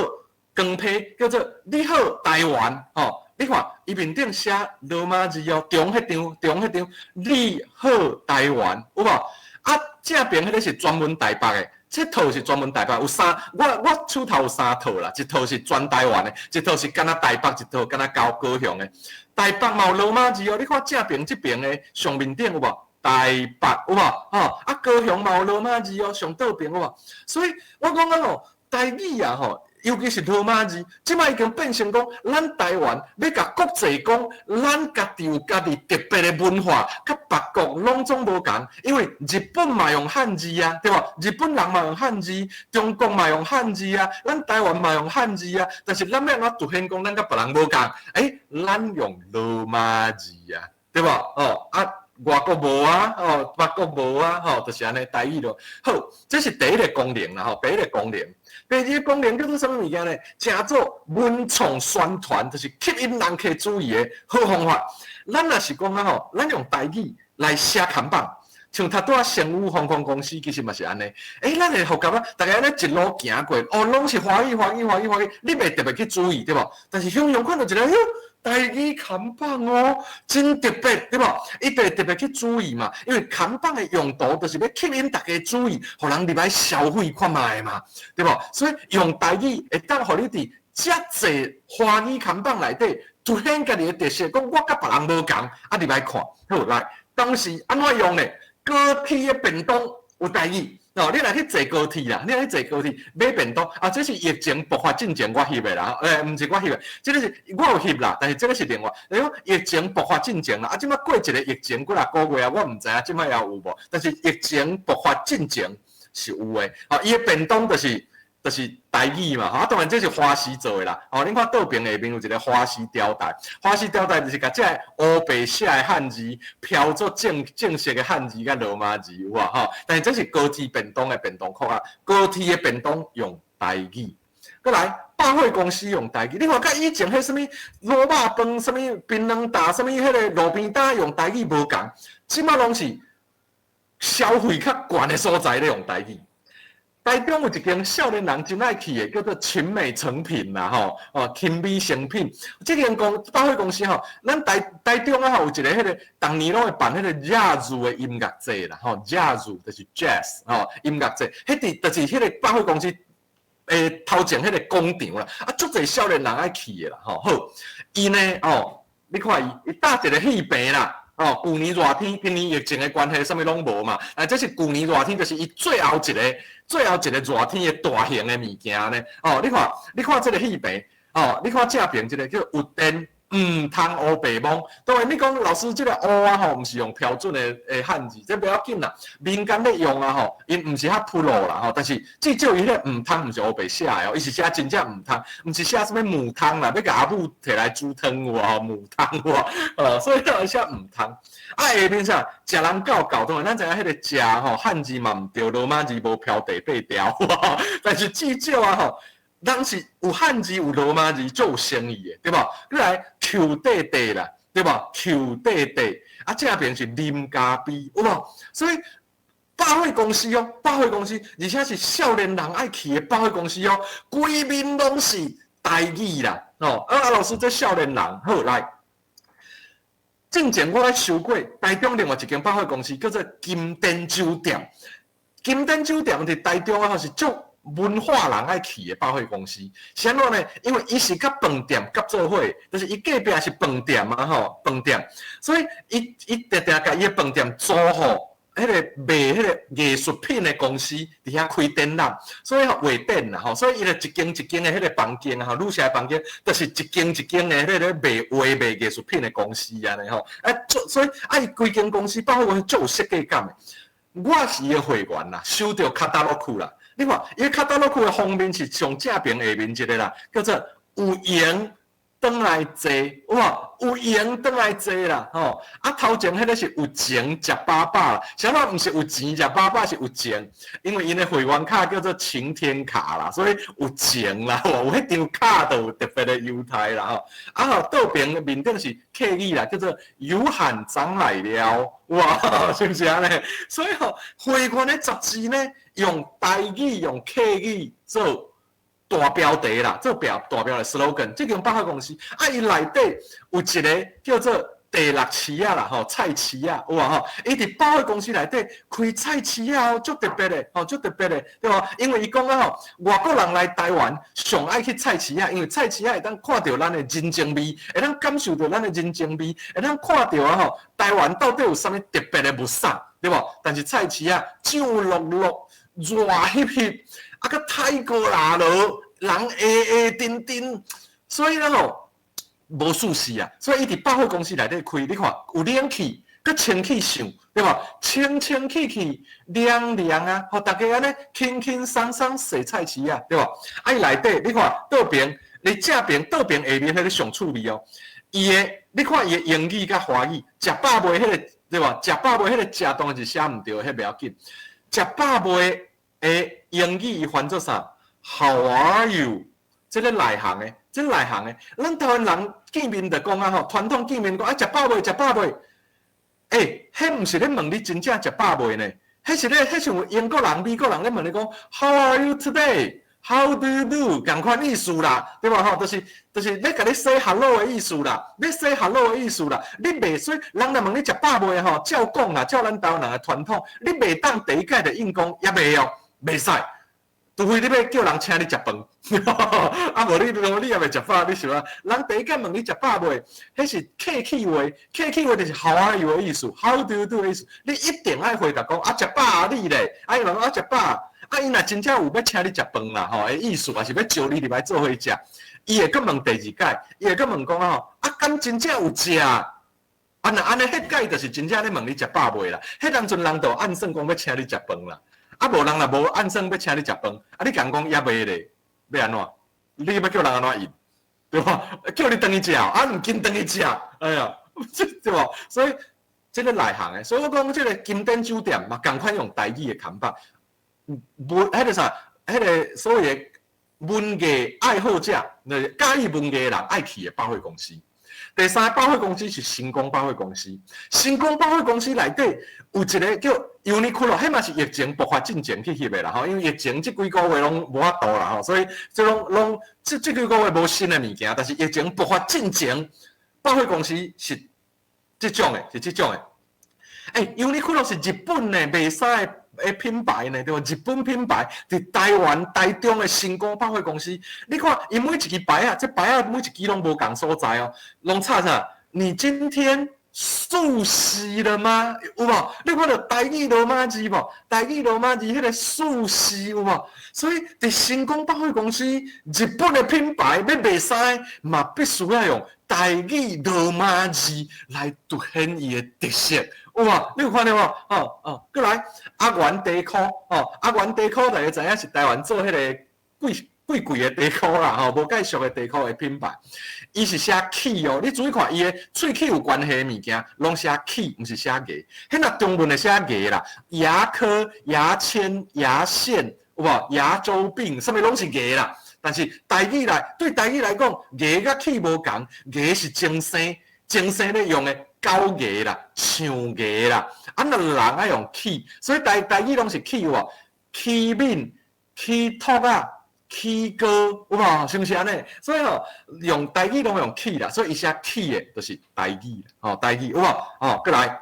光批叫做“你好台灣”，吼，你看伊面頂寫羅馬字哦，中彼張，中彼張，你好台灣，有無？啊，正邊彼个是專門台北的，這套是專門台北，有三，我手頭有三套啦，一套是全台灣的，一套是干焦台北，一套干焦高雄的。台北嘛有羅馬字哦，你看正邊這邊的上面頂有無？台北有無？吼啊，高雄嘛有羅馬字哦，上倒邊有無？所以我講講哦，台語啊吼，尤其是羅馬字，這擺已經變成講，咱台灣欲共國際講，咱家己有家己特別的文化，佮別國攏總無仝。因為日本嘛用漢字啊，對無？日本人嘛用漢字，中國嘛用漢字啊，咱台灣嘛用漢字啊。但是咱欲按怎凸顯講，咱佮別人無仝？欸，咱用羅馬字啊，對無？哦啊。外國無啊，哦，別國無啊，吼，就是按呢台語咯。好，這是第一個功能啦，吼，第一個功能。第二個功能叫做啥物物件呢？成做文創宣傳，就是吸引人客注意的好方法。咱若是講啊吼，咱用台語來寫看板，像頭拄仔星宇航空公司其實嘛是按呢。欸，咱會予感覺，逐家按呢一路行過，哦，攏是華語、華語、華語、華語，你袂特別去注意，對無？但是雄雄看著一个，喲，台語看板哦，真特別，對無？伊就會特別去注意嘛，因為看板的用途就是欲吸引逐家注意，予人入來消費看覓嘛，對無？所以用台語會當予你佇遮濟華語看板內底。凸顯家己的特色，講我佮別人無仝，啊，入來看，好來，當時按怎用呢？高鐵的便當有台語，哦，你若去坐高鐵啦，你若去坐高鐵買便當，啊，這是疫情爆發進前我翕的啦，毋是我翕的，這个是我有翕啦，但是這个是另外，你講疫情爆發進前啦，啊，這擺過一个疫情幾若個月啊，我毋知影這擺猶有無，但是疫情爆發進前是有的，哦，伊的便當就是台語嘛，啊，當然這是華視做的啦。哦，恁看倒爿下面有一个華視吊帶，華視吊帶就是共這个烏白寫的漢字標做正正式的漢字佮羅馬字有無吼？但是這是高鐵便當的便當殼啊，高鐵的便當用台語。閣來百貨公司用台語，你看佮以前彼啥物滷肉飯、啥物檳榔擔、啥物彼个路邊擔用台語無仝，這擺攏是消費較懸的所在咧用台語。台中有一間少年人真愛去的，叫做勤美誠品啦，吼，哦，勤美誠品。這間公百貨公司吼，咱台台中啊吼有一个彼个，逐年攏會辦彼個 jazz 的音樂節啦，吼，jazz 就是 jazz 吼，音樂節，彼佇就是彼个百貨公司頭前彼个廣場啦，啊，足濟少年人愛去的啦，吼，好，伊呢，哦，你看伊，伊搭一个戲棚啦。哦，舊年熱天，今年疫情的關係，啥物攏無嘛。啊，這是舊年熱天，就是伊最後一个、最後一個熱天的大型的物件呢。哦，你看，你看這个戲棚，哦，你看正爿這个叫有電，毋通烏白摸。當然，你講老師這个烏啊吼，毋是用標準的的漢字，這袂要緊啦。民間咧用啊吼，𪜶毋是較 pro 啦吼，但是至少伊彼个毋通毋是烏白寫的哦，伊是寫真正毋通，毋是寫啥物母湯啦，欲共阿母提來煮湯有無？母湯有無？所以伊寫毋通。啊，下面啥？食人夠夠，當然咱知影彼个食吼，漢字嘛毋對，羅馬字無標題八條，但是至少啊吼，人是有漢字有羅馬字，足有誠意的，對無？你來搝塊塊啦，對無？搝塊塊，啊，正爿是啉咖啡，有無？所以百貨公司哦，百貨公司，而且是少年人愛去的百貨公司哦，規面攏是台語啦，哦，啊，老師這少年人好來。進前我咧收過台中另外一間百貨公司，叫做金典酒店。金典酒店佇台中啊，是足文化人愛去的百貨公司。是按怎呢？因為伊是佮飯店合做伙，就是伊隔壁是飯店啊吼，飯店，所以伊伊定定共伊的飯店租予彼个賣彼个藝術品的公司佇遐開展覽，所以吼畫展啦吼，所以伊就一間一間的彼个房間吼，女士的房間，就是一間一間的彼个賣畫賣藝術品的公司按呢吼，啊，所以啊，伊規間公司百貨公司足有設計感的。我是伊的會員啦，收著卡達洛庫啦。你看，伊卡達洛庫的封面是上正爿下面一个啦，叫做有閒轉來坐，有無？有閒轉來坐啦，吼！啊，頭前彼个是有情食飽飽啦，啥物毋是有錢食飽飽，是有情，因為𪜶的會員卡叫做晴天卡啦，所以有情啦，有彼張卡就有特別的優待啦，吼！啊吼，倒爿面頂是客語啦，叫做有漢長來了，哇，是毋是按呢？所以吼，會員的雜誌呢，用台語、用客語做大標題啦，做標大標的 slogan。這間百貨公司啊，伊內底有一个叫做第六市仔啦，吼，菜市仔有無吼？伊佇百貨公司內底開菜市仔哦，足特別的，吼，足特別的，對無？因為伊講啊吼，外國人來台灣上愛去菜市仔，因為菜市仔會當看著咱的人情味，會當感受著咱的人情味，會當看著啊吼，台灣到底有啥物特別的物產，對無？但是菜市仔上漉漉、熱翕翕，啊，閣泰國拉羅，人黑黑陣陣，所以咧吼無舒適啊。所以伊佇百貨公司內底開，你看有冷氣，閣清氣上，對無？清清氣氣、涼涼啊，予大家按呢輕輕鬆鬆踅菜市仔，對無？啊，伊內底你看倒爿，你正爿倒爿下面彼个上趣味哦。伊的你看伊的英語佮華語，食飽未彼个對無？食飽未彼个食當然是寫毋對，彼袂要緊。食飽未的英語伊翻做啥？How are you？這个內行的，這個內行的，咱台灣人見面就講啊吼，傳統見面講啊，食飽未？食飽未？欸，彼毋是咧問你真正食飽未呢？彼是咧，彼像英國人、美國人咧問你講 How are you today？How do you do？仝款意思啦，對無吼？就是咧共你 say hello 的意思啦，咧 say hello 的意思啦。你袂使人來問你食飽未吼？照講啦，照咱台灣人的傳統，你袂當第一擺就應講猶未哦，袂使。除非你欲叫人請你食飯，啊無你你也袂食飽，你想啊？人第一擺問你食飽未？彼是客氣話，客氣話就是 How are you 的意思，How do you do 的意思。你一定愛回答講啊，食飽啊你咧，啊伊人講啊食飽，啊伊若真正有欲請你食飯啦吼的意思，抑是欲招你入來做伙食，伊會閣問第二擺，伊會閣問講吼，啊敢真正有食？啊若按呢，彼擺就是真正咧問你食飽未啦。彼當陣人就按算講欲請你食飯啦。啊，無人若無按算欲請你食飯，啊，你共講猶未咧，欲按怎？你欲叫人按怎應？對無？叫你轉去食，啊，毋緊轉去食，哎呀，對無？所以這個內行的，所以我講這個金典酒店嘛，仝款用台語的看法，無彼個啥，彼個所謂的文藝愛好者，就是佮意文藝的人愛去的百貨公司。第三個百貨公司是星光百貨公司，星光百貨公司內底有一個叫 Uniqlo，彼嘛是疫情爆發進前去翕的啦吼，因為疫情這幾個月攏無法度啦吼，所以這攏攏這這幾個月無新的物件，但是疫情爆發進前，百貨公司是這種的，是這種的。欸，Uniqlo 是日本的賣衫的的品牌呢，對無？日本品牌佇台灣台中的星光百貨公司，你看伊每一支牌仔，這牌仔每一支攏無仝所在哦，攏插啥？你今天溯溪了嗎？有無？你看著台語羅馬字無？台語羅馬字彼個溯溪有無？所以佇星光百貨公司，日本的品牌欲賣衫，嘛必須愛用台語羅馬字來凸顯伊的特色。有無？你有看著無？哦哦，閣來阿元短褲，哦，阿元短褲大家知影是台灣做彼個貴貴貴的短褲啦，吼，無介俗的短褲的品牌。伊是寫齒哦，你注意看伊的喙齒有關係的物件，攏寫齒，毋是寫牙。彼若中文會寫牙啦，牙科、牙籤、牙線，有無？牙周病，啥物攏是牙啦。但是台語來對台語來講，牙佮齒無仝，牙是前生，前生咧用的。狗牙啦，象牙啦，啊若人愛用齒，所以台台語攏是齒有無？齒敏、齒托仔、齒膏有無？是毋是按呢？所以吼，用台語攏用齒啦，所以伊寫齒的，就是台語，吼台語有無？吼，閣來，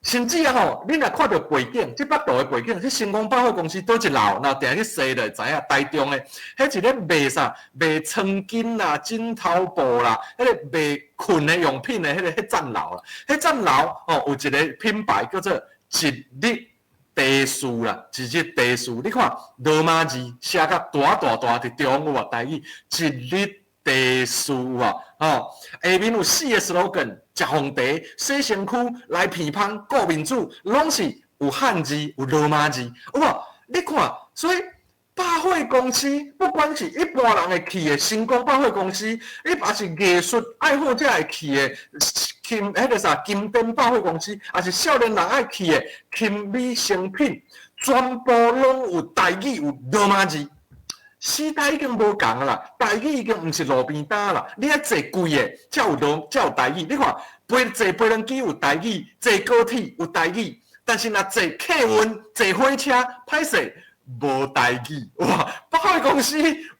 甚至啊吼，恁若看著背景，這幅圖的背景，這星光百貨公司佗一樓，若定去踅就會知影，台中的，彼一個賣啥？賣床巾啦、枕頭布啦，彼個賣睏的用品的彼個彼層樓啦，彼層樓吼有一個品牌叫做一日茶室啦，一日茶室，你看羅馬字寫甲大大大佇中有無？台語一日茶室有無？吼，下面有四個 slogan：食紅茶、洗身軀、來鼻芳、顧面子，攏是有漢字、有羅馬字，有無？你看，所以百貨公司，不管是一般人會去的星光百貨公司，你抑是藝術愛好者會去的金彼個啥金典百貨公司，抑是少年人愛去的勤美誠品，全部攏有台語，有羅馬字。時代已經無仝啦，台語已經毋是路邊攤啦。你愛坐貴的，才有羅，才有台語。你看，飛坐飛輪機有台語，坐高鐵有台語，但是若坐客運、坐火車，歹勢無台語。哇！百貨公司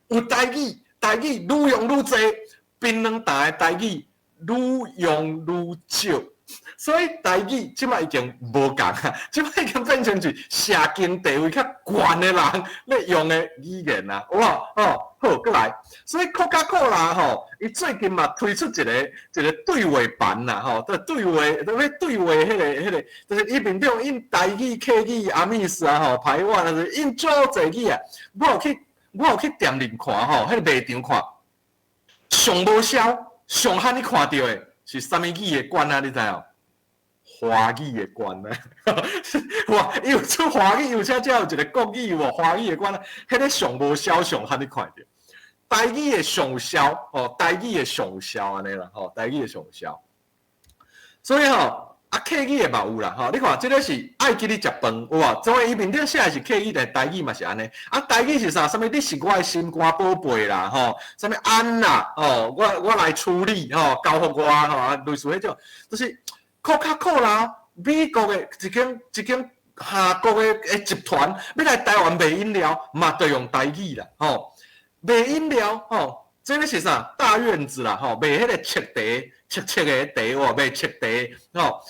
有台語，台語愈用愈濟，檳榔糖的台語愈用愈少。所以台語這擺已經無仝啊，這擺已經變成是社經地位較懸的人咧用的語言啊，有無？哦，好，閣來。所以可卡可拉吼，伊最近嘛推出一個一個對話板啦，吼，對對話，欲對話彼個彼個，就是伊面頂印台語、客語、阿米斯啊吼，排灣啊，印足濟語啊。我有去店裡看吼，彼個賣場看，上無銷、上罕你看著的是啥物語的罐啊？你知無？華語的罐啊！哇，伊有出華語，有遮才有一個國語有無？華語的罐啊，彼個上無銷，上罕你看著。台語的上有銷，吼，台語的上有銷按呢啦，吼，台語的上有銷。所以吼，啊，客語的嘛有啦，吼，你看這個是愛記你食飯有無？所以伊面頂寫的是客語，但台語嘛是按呢。啊，台語是啥？啥物？你是我的心肝寶貝啦，吼，啥物安啦，吼，我來處理，吼，交予我，吼，啊，類似彼種，就是可卡可拉，美國的一間一間韓國的的集團欲來台灣賣飲料，嘛著用台語啦，吼，賣飲料，吼，這個是啥？大院子啦，吼，賣彼個赤茶，赤赤的茶有無？賣赤茶，吼。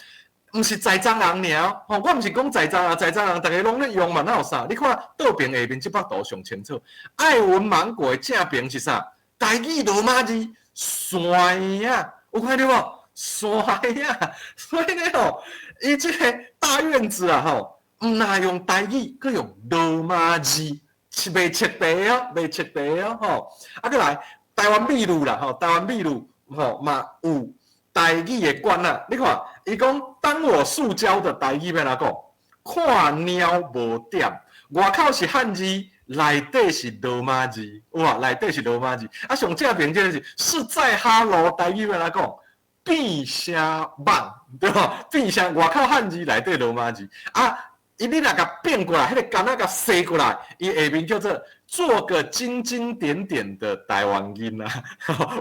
毋是在欉人爾，吼，我毋是講在欉人，在欉人逐家攏咧用嘛，哪有啥？你看倒爿下面這幅圖上清楚。愛文芒果的正爿是啥？台語羅馬字山仔，有看著無？山仔，所以呢吼，伊這个大院子啊吼，毋若用台語，閣用羅馬字，是袂徹底哦，袂徹底哦，吼。啊，閣來台灣秘魯啦，吼，台灣秘魯吼嘛有台語的罐仔，你看，伊講當我塑膠的台語欲按怎講？看貓無點，外口是漢字，內底是羅馬字，有無？內底是羅馬字。啊，上正爿這个是是在哈囉，台語欲按怎講？變聲網，對無？變聲外口漢字，內底羅馬字。啊，伊你若共變過來，彼个柑仔共踅過來，伊下面叫做做個經經典典的台灣囡仔，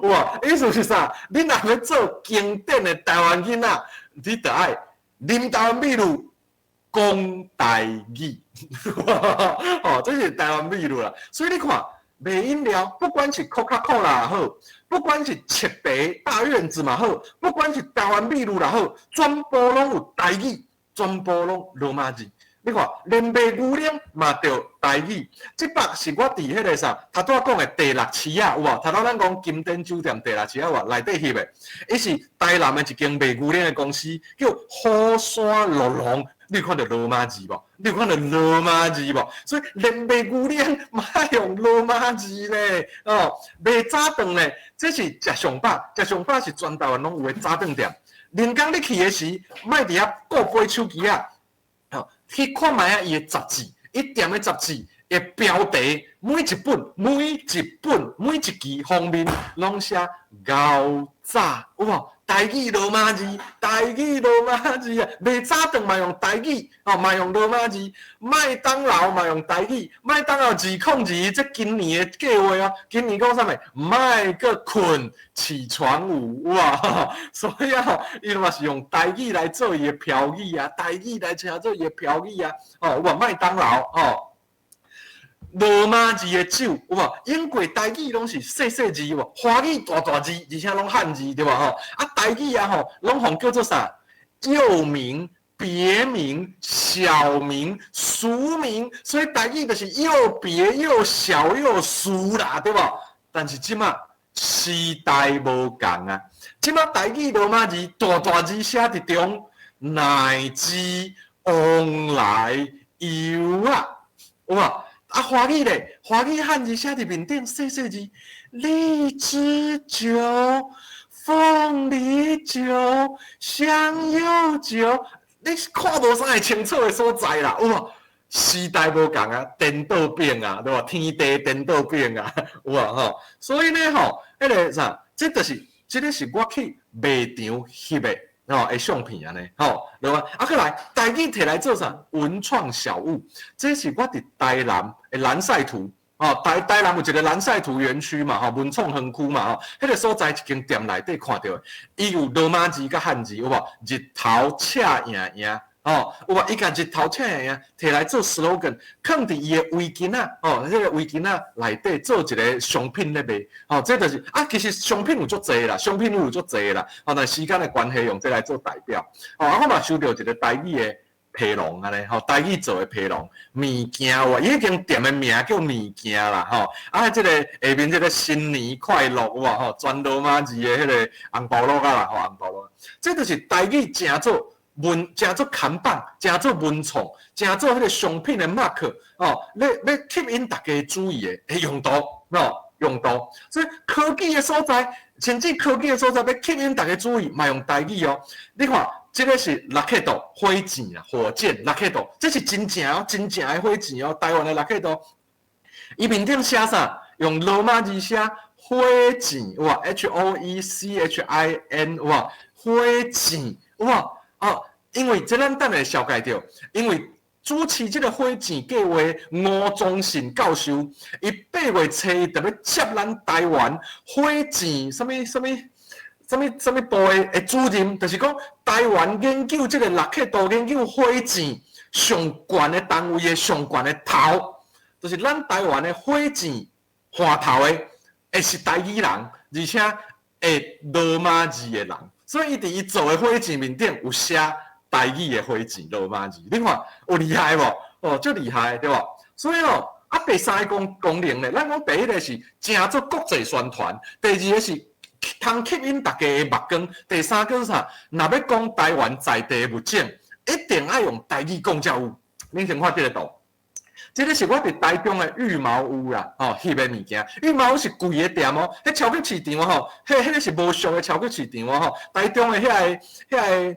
有無？意思是啥？你若欲做經典的台灣囡仔，你著愛啉台灣秘魯，講台語，吼，這是台灣秘魯啦。所以你看，賣飲料，不管是可卡可拉也好，不管是赤茶大院子嘛好，不管是台灣秘魯也好，全部攏有台語，全部攏羅馬字。你看，連賣牛奶嘛著台語。這擺是我佇彼个啥，頭拄仔講的第六市仔有無？頭拄咱講金典酒店第六市仔有無？內底翕的，伊是台南的一間賣牛奶的公司，叫虎山樂農。你有看著羅馬字無？你有看著羅馬字無？所以連賣牛奶嘛愛用羅馬字咧，哦，賣早頓咧，這是食上飽，食上飽是全台灣攏有的早頓店。連工你去的時，莫佇遐顧飛手機仔，吼，去看覓仔伊的雜誌，伊店的雜誌的標題，每一本、每一本、每一期封面攏寫𠢕早，有無？台語羅馬字，台語羅馬字啊！賣早頓嘛用台語，哦嘛用羅馬字。麥當勞嘛用台語，麥當勞2002這今年的計劃哦，今年講啥物？莫閣睏，起床舞哇！所以啊，伊嘛是用台語來做伊的標語啊，台語來做伊的標語啊。哦，有無麥當勞哦？羅馬字的酒有無？英國台語攏是細細字有無？華語大大字，而且攏漢字對無吼？啊，台語啊吼，攏予叫做啥？又名、別名、小名、俗名，所以台語就是又別又小又俗啦，對無？但是這馬時代無仝啊，這馬台語羅馬字大大字寫佇中，奶汁旺來油啊，有無？啊，華語咧，華語漢字寫佇面頂細細字，荔枝酒、鳳梨酒、香柚酒，你看無啥會清楚的所在啦，有無？時代無仝啊，顛倒變啊，對無？天地顛倒變啊，有無吼？所以呢吼，彼个啥，這就是，這个是我去賣場翕的。吼，的相片按呢，吼，對無？啊，閣來台語摕來做啥？文創小物，這是我佇台南的藍曬圖，吼，台南有一個藍曬圖園區嘛，吼，文創園區嘛，吼，彼个所在一間店內底看著的，伊有羅馬字佮漢字，有無？日頭赤贏贏。吼，有無？伊共日頭赤贏贏摕來做 slogan，囥佇伊的圍巾仔，吼，彼个圍巾仔內底做一个商品咧賣，吼，這就是啊，其實商品有足濟啦，商品有足濟啦，吼，但時間的關係用這來做代表，吼，啊，我嘛收著一个台語的皮囊按呢，吼，台語做的皮囊物件有無？伊彼間店的名叫物件啦，吼，啊，這個下面這個新年快樂有無？吼，全羅馬字的彼个紅包橐仔啦，吼，紅包橐，這就是台語誠做。文誠做看板，誠做文創，誠做彼个商品的 mark 哦，欲吸引大家注意的用途哦，用途。所以科技的所在，甚至科技的所在，欲吸引大家注意，嘛用台語哦。你看，這个是ロケット火箭啊，火箭ロケット，這是真正哦，真正的火箭哦，台灣的ロケット。伊面頂寫啥？用羅馬字寫火箭，有無？H O E C H I N，有無？火箭，有無？哦，因為這咱等下紹介著，因為主持這个火箭計劃吳宗信教授，伊8月初一特欲接咱台灣火箭啥物啥物啥物啥物部的主任，就是講台灣研究這个ロケット研究火箭上懸的單位的上懸的頭，就是咱台灣的火箭換頭的，會是台語人，而且會羅馬字的人。所以伊佇伊做的火箭面頂有寫台台語的火箭羅馬字，你看有厲害無？哦，足厲害對無？所以哦，啊，第三个功能咧，咱講第一个是誠做國際宣傳，第二个是通吸引大家的目光，第三个是啥？若欲講台灣在地的物種，一定愛用台語講才有。恁先看這个圖，這个是我佇台中的羽毛屋啦，吼，翕的物件。羽毛屋是貴的店哦，彼超級市場吼，彼个是無俗的超級市場哦，吼。台中的遐个，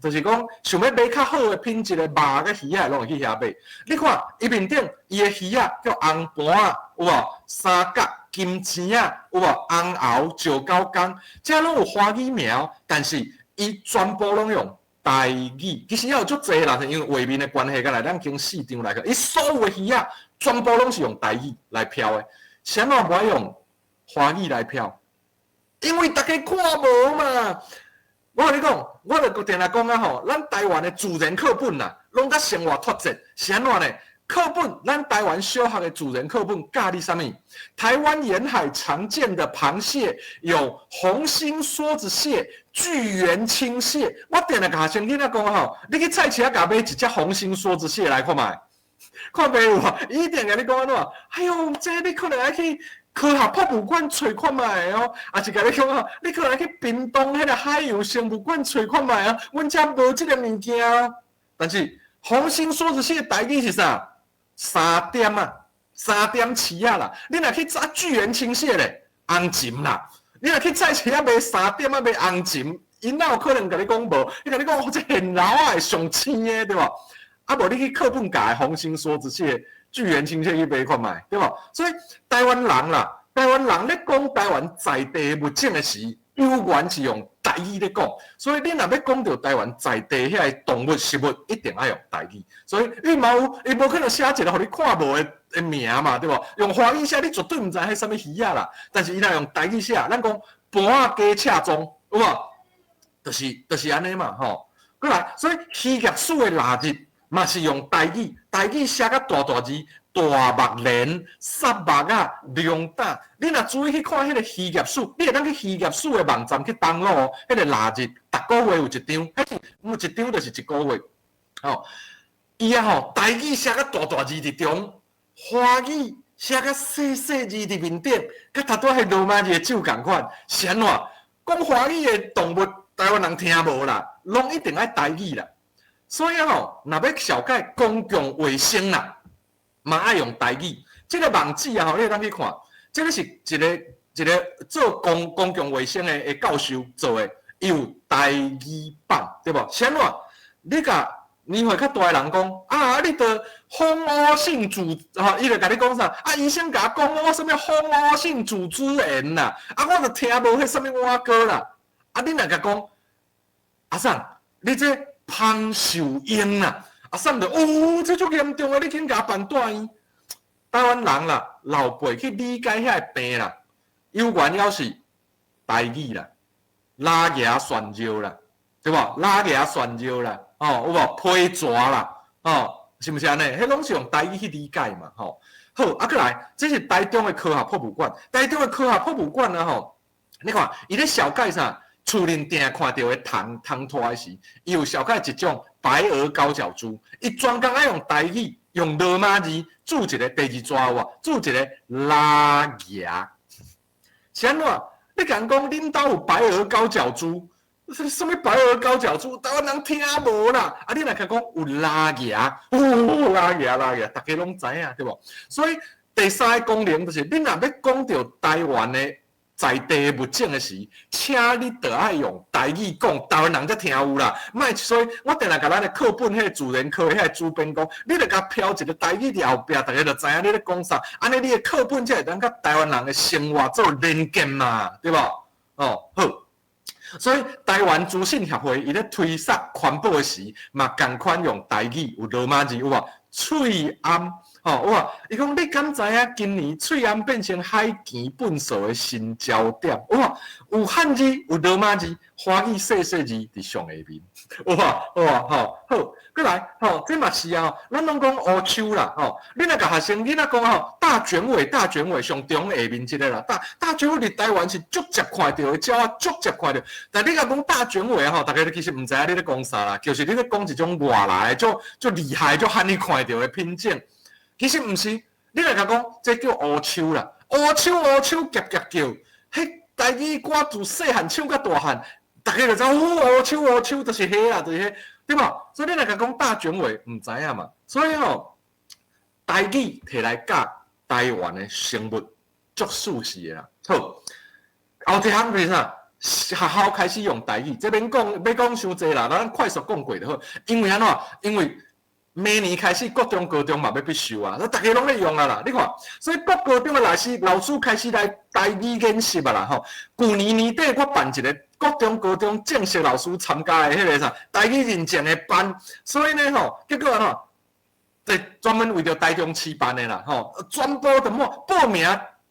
就是講想欲買較好的品質的肉佮魚仔，攏會去遐買。你看伊面頂伊的魚仔叫紅盤仔，有無？三角金星仔，有無？紅鰲、石狗公，這攏有華語名，但是伊全部攏用台語。其實也有足濟啦，因為畫面的關係，敢來咱經四張來看，伊所有的魚仔全部攏是用台語來標的，啥物無愛用華語來標？因為大家看無嘛。我共你講，我就定定講啊吼，咱台灣的自然課本啊，攏佮生活脫節，是按怎呢？課本，咱台灣小學的自然課本教你啥物？台灣沿海常見的螃蟹有紅心梭子蟹、巨圓青蟹。我定定共學生囡仔講吼，你去菜市仔共買一隻紅心梭子蟹來看覓，看袂有啊？伊一定共你講按怎？哎喲，這你可能愛去科學博物館揣看覓哦，抑是共你講吼，你可能去屏東彼个海洋生物館揣看覓啊，阮遮無這个物件哦。但是紅心梭子蟹台語是啥？三點啊，三點刺仔啦。你若去抓巨圓青蟹咧，紅鱘啦。你若去菜市仔買三點仔買紅鱘，𪜶哪有可能共你講無？伊共你講，這現老仔會上青的，對無？啊，無你去課本教的紅心梭子蟹、巨圓青蟹去買看覓，對無？所以台灣人啦，台灣人咧講台灣在地物種的時，猶原是用台語咧講。所以你若欲講著台灣在地遐个動物、食物，一定愛用台語。所以羽毛屋伊無可能寫一个予你看無的名嘛，對無？用華語寫，你絕對毋知彼啥物魚仔啦。但是伊若用台語寫，咱講盤仔雞赤鬃，有無？就是按呢嘛，吼。過來，所以漁業署的臘日嘛是用台語，台語寫甲大大字，大目鰱、虱目仔、龍膽。你若注意去看彼个漁業署，你會當去漁業署的網站去 download 彼个臘日，逐个月有一張，彼是有一張就是一个月。吼，伊啊吼，台語寫甲大大字佇中，華語寫甲細細字佇面頂，佮頭拄仔彼羅馬字的咒仝款，是按怎？講華語的動物，台灣人聽無啦，攏一定愛台語啦。所以吼，若欲紹介公共衛生啦，嘛愛用台語。這个網址啊吼，你會當去看，這个是一个一个做公共衛生的教授做的，伊有台語版，對無？是按怎？你共年歲較大的人講，啊，你著蜂窩性組吼，伊就共你講啥？啊，醫生共我講我啥物蜂窩性組織炎啦，啊，我著聽無彼啥物碗糕啦。啊，你若共講，阿桑，你這芳受嬰啦，阿桑就哦，這足嚴重啊！你緊共辦住院。台灣人啦，老輩去理解遐个病啦，猶原猶是台語啦，拉牙旋尿啦，對無？拉牙旋尿啦，吼，有無？批蛇啦，吼，是毋是按呢？彼攏是用台語去理解嘛，吼。好，啊，閣來，這是台中的科學博物館，台中的科學博物館啊，吼，你看，伊咧紹介啥？厝內定看著的蟲蟲拖的時，伊有紹介一種白額高腳蛛，伊專工愛用台語，用羅馬字注一个第二逝有無？注一个拉牙。是按怎？你共人講恁兜有白額高腳蛛，啥物白額高腳蛛？台灣人聽無啦。啊，你若共講有拉牙，哦，拉牙拉牙，逐家攏知影對無？所以第三个功能就是，你若欲講著台灣的在地物種的時，請你著愛用台語講，台灣人才聽有啦。莫，所以我定定共咱的課本彼个自然科彼个主編講，你著共標一个台語佇後壁，逐家就知影你咧講啥。按呢，你的課本才會當佮台灣人的生活做連結嘛，對無？哦，好。所以台灣資訊協會伊咧推捒環保的時，嘛仝款用台語有羅馬字有無？喙罨，吼有無？伊講你敢知影今年喙罨變成海墘糞埽的新焦點？有無？有漢字，有羅馬字，華語細細字佇上下面。有無？有無？吼，好，閣來，吼，這嘛是啊，咱攏講烏鶖啦，吼，你若共學生囡仔講吼，大卷尾，大卷尾上中下面這个啦，大卷尾佇台灣是足捷看著的鳥仔，足捷看著。但你共講大卷尾吼，逐家其實毋知影你咧講啥啦，就是你咧講一種外來足足厲害、足罕見看著的品種。其實毋是，你若共講，這叫烏鶖啦，烏鶖烏鶖夾夾叫，彼台語歌自細漢唱到大漢。逐家就知哦，烏鶖烏鶖就是彼啦，就是彼，對無？所以你若共講大卷尾，毋知影嘛。所以吼，台語提來教台灣的生物，足舒適的啦。好，後一項是啥？學校開始用台語，這免講，欲講傷濟啦，咱快速講過就好。因為按怎？因為明年開始，國中、高中嘛欲必修啊，逐家攏咧用啊啦。你看，所以國高中的老師開始來台語研習啊啦吼。舊年年底我辦一个國中、高中正式老師參加的彼个啥台語認證的班，所以呢吼，結果按怎？這專門為著台中市辦的啦吼，全部都滿報名，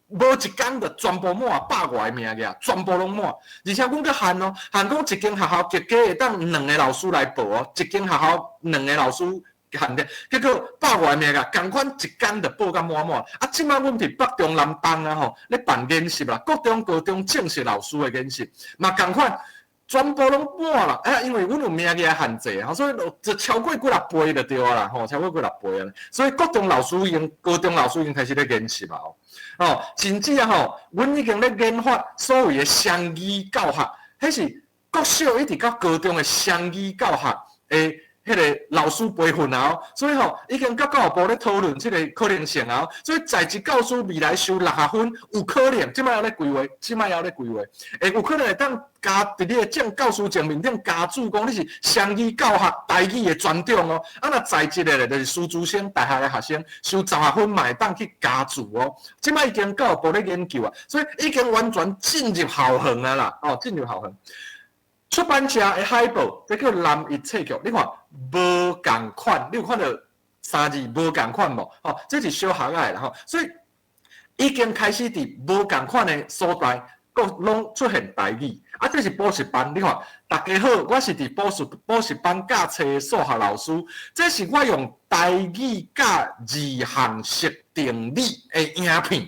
無一工就全部滿百外个名額，全部攏滿。而且阮閣限哦，限講一間學校最低會當兩个老師來報哦，一間學校兩个老師。限的，結果百外名額，仝款一工就報甲滿滿。啊，這擺阮佇北中南東啊吼，咧辦研習啦，國中、高中正式老師的研習，嘛仝款，全部攏滿啦。啊，因為阮有名額限制，吼，所以就超過幾若倍就對啊啦，吼，超過幾若倍啊。所以國中老師已經、高中老師已經開始咧研習啊，吼，甚至啊吼，阮已經咧研發所謂的雙語教學，彼是國小一直到高中的雙語教學的。彼个老師培訓啊，所以吼已經佮教育部咧討論這个可能性啊，所以在職教師未來修六學分有可能，這擺猶咧規劃，這擺猶咧規劃，會有可能會當加佇你的證教師證面頂加註講你是雙語教學台語的專長哦。啊，若在職的咧，就是師資生大學的學生修十學分嘛會當去加註哦。這擺已經教育部咧研究啊，所以已經完全進入校園啊啦，哦，進入校園。出版社的海報，這叫南一冊局。你看無仝款，你有看著三字無仝款無？吼，這是小學仔的啦吼，所以已經開始佇無仝款的所在，閣攏出現台語。啊，這是補習班，你看，大家好，我是佇補習班教冊的數學老師，這是我用台語教二項式定理的影片。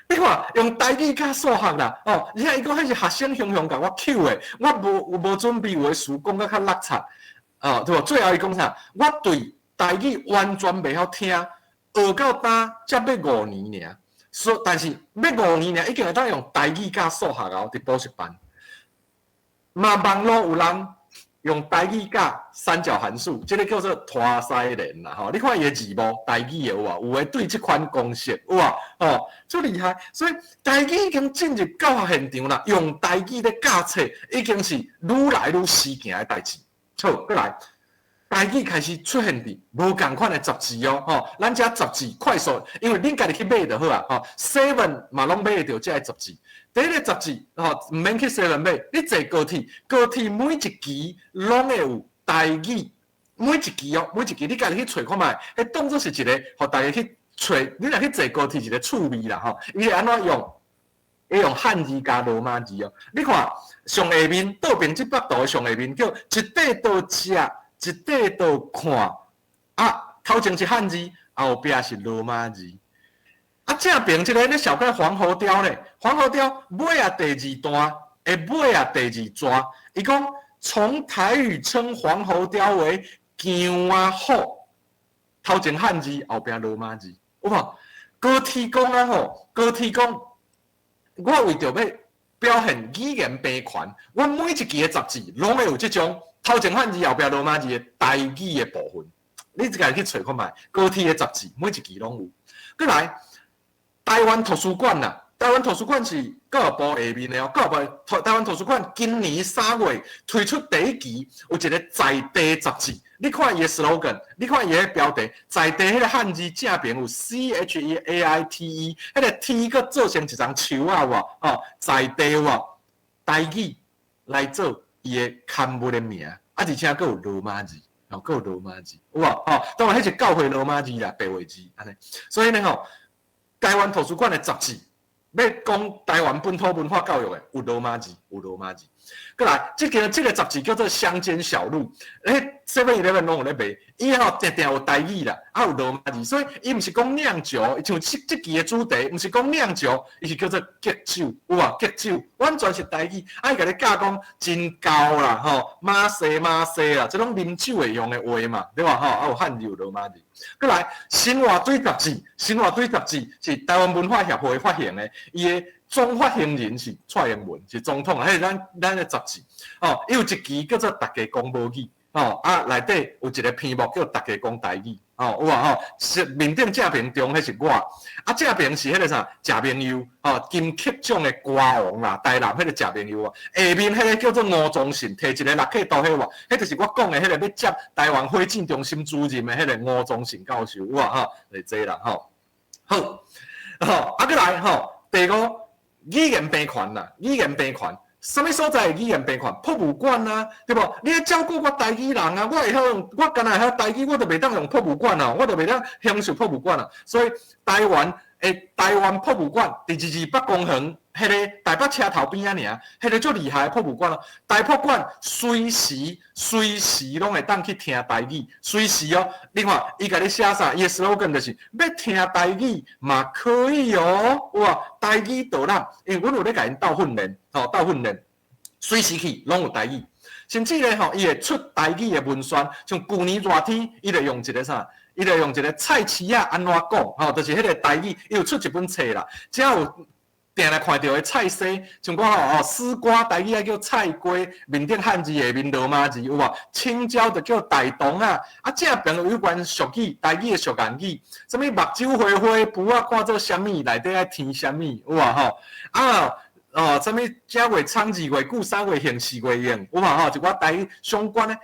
你看，用台語教數學啦，哦，而且伊講彼是學生雄雄共我 cue 的，我無無準備有的詞講甲較落漆，哦，對無？最後伊講啥？我對台語完全袂曉聽，學到今才欲五年爾，所但是欲五年爾已經會當用台語教數學哦，佇補習班。嘛，網路有人用台語教三角函數，這个叫做拖西連啦吼。你看伊的字幕，台語的有無？有的對這款公式有無？吼，足厲害。所以台語已經進入教學現場啦，用台語咧教冊已經是愈來愈時行的代誌。好，閣來，台語開始出現佇無仝款的雜誌哦，吼，咱遮雜誌快速，因為恁家己去買就好啊，吼，Seven 嘛攏買會著這个雜誌。第一个雜誌，吼，毋免去 Seven 買，你坐高鐵，高鐵每一期攏會有台語，每一期哦，每一期你家己去揣看覓，彼當做是一个，予大家去揣，你若去坐高鐵一个趣味啦，吼，伊會按怎用？伊用漢字加羅馬字哦。你看上下面倒邊這幅圖的上下面叫一塊桌食，一塊桌看，啊，頭前是漢字，後壁是羅馬字。啊，正邊這个咧紹介黃喉貂咧，黃喉貂尾仔第二段，的尾仔第二段，伊講從台語稱黃喉貂為姜仔虎，頭前漢字，後壁羅馬字，有無？高鐵講啊吼，高鐵講，我為著欲表現語言平權，我每一期的雜誌攏會有這種頭前漢字後壁羅馬字的台語的部分，你家己去揣看覓，高鐵的雜誌每一期攏有。閣來，台灣圖書館啦，台灣圖書館是教育部下面的哦，教育部台灣圖書館今年3月推出第一期有一个在地雜誌，你看伊的 slogan，你看伊的標題，在地彼个漢字正邊有 CHEAITE，彼个 T 閣做成一叢樹仔有無？哦，在地有無？台語來做伊的刊物的名，啊，而且閣有羅馬字，哦，閣有羅馬字，有無？哦，當然彼是教會羅馬字啦，白話字按呢。所以呢吼，台灣圖書館的雜誌欲講台灣本土文化教育的，有羅馬字，有羅馬字。閣來，這個這個雜誌叫做《鄉間小路》，欸，7-Eleven 攏有咧賣，伊吼定定有台語啦，啊有羅馬字，所以伊毋是講釀酒，像這這期的主題，毋是講釀酒，伊是叫做結酒，有無？結酒完全是台語，啊伊共你教講真厚啦，吼，馬西馬西啦，這攏啉酒會用的話嘛，對無吼？啊有漢字有羅馬字。閣來，新活水雜誌，新活水雜誌是台灣文化協會發行的，伊的總發行人是蔡英文，是總統，彼是咱咱的雜誌。哦，伊有一期叫做大家講母語，哦，啊內底有一個篇目叫大家講台語，哦，有無吼？是面頂正爿中彼是我，啊正爿是彼個啥？謝明佑，吼，金曲獎的歌王啦，台南彼個謝明佑啊。下面彼個叫做吳宗信，提一个六克刀彼個，彼就是我講的彼個欲接台灣火箭中心主任的彼個吳宗信教授，有無吼？就是這啦，吼。好，吼，啊閣來吼，第五，語言平權啦，語言平權，啥物所在語言平權？博物館啊，對無？你愛照顧我台語人啊，我會曉用，我干焦會曉台語，我就袂當用博物館啊，我就袂當享受博物館啊。所以台灣的台灣博物館佇二二八公園，彼个台北車頭邊仔爾，彼个足厲害的博物館咯。台博館隨時隨時攏會當去聽台語，隨時哦。你看伊共你寫啥？伊的 slogan 就是欲聽台語嘛可以哦。有無？台語導覽，因為阮有咧共𪜶鬥訓練，吼鬥訓練，隨時去攏有台語。甚至咧吼，伊會出台語的文宣，像舊年熱天，伊就用一个啥？伊就用一个菜市仔按怎講？吼，就是彼个台語，伊有出一本冊啦，只要有定來看著的菜色，像講吼哦，絲瓜台語愛叫菜瓜，面頂漢字下面羅馬字有無？青椒就叫大腸仔，啊正爿有關俗語，台語的俗諺語，啥物目睭花花，布仔看做啥物，內底愛添啥物，有無吼？啊哦，啥物正月長二月久，三月行，四月用，有無吼？一寡台語相關的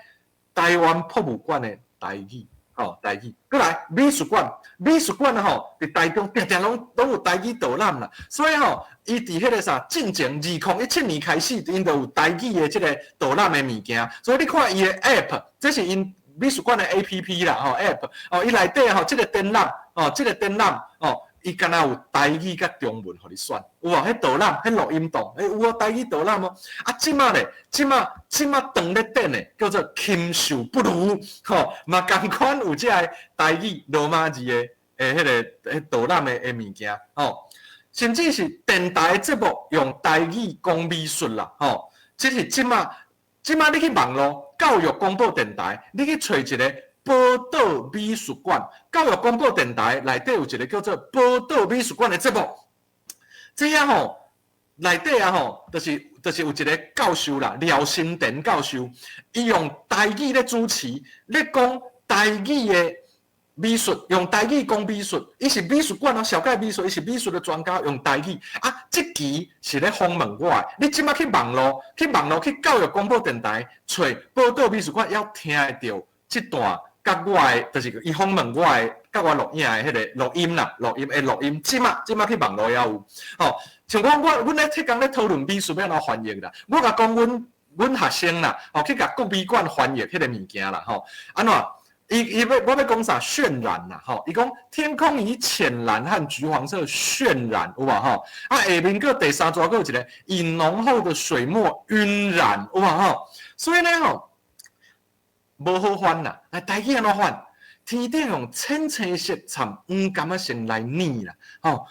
台灣博物館的台語。吼，台語，閣來美術館，美術館吼，佇台中定定攏攏有台語導覽啦，所以吼，伊佇彼个啥，進前2017年開始，𪜶就有台語的這个導覽的物件，所以你看伊的 App，這是𪜶美術館的 APP 啦，吼 App，哦，伊內底吼，這个展覽，哦，這个展覽，哦，伊敢若有台語佮中文予你選，有無？彼導覽，彼錄音檔，欸，有哦，台語導覽哦。啊，這馬咧，這馬這馬當咧展的叫做禽獸不如，吼，嘛仝款有這个台語羅馬字的欸，彼个彼導覽的的物件，吼，甚至是電台節目用台語講美術啦，吼，這是這馬這馬你去網路教育廣播電台，你去揣一个。寶島美術館，教育廣播電台內底有一个叫做寶島美術館的節目，這遐吼內底啊吼，就是就是有一个教授啦，廖新田教授，伊用台語咧主持，咧講台語的美術，用台語講美術，伊是美術館哦，紹介美術，伊是美術的專家，用台語啊，這期是咧訪問我的，你這馬去網路，去網路去教育廣播電台揣寶島美術館，猶聽會著這段。佮我的，就是伊訪問我的，佮我錄影的彼个錄音啦，錄音的錄音，這馬這馬去網路猶有，吼，像講我，阮咧逐工咧討論美術欲按怎翻譯啦，我共講阮阮學生啦，吼，去共國美館翻譯彼个物件啦，吼，按怎？伊伊欲我欲講啥？渲染啦，吼，伊講天空以淺藍和橘黃色渲染，有無吼？啊，下面閣第三逝閣有一个以濃厚的水墨暈染，有無吼？所以呢，吼。無好翻啦，來台語按怎翻？天頂用淺青色摻黃柑仔色來染啦，吼，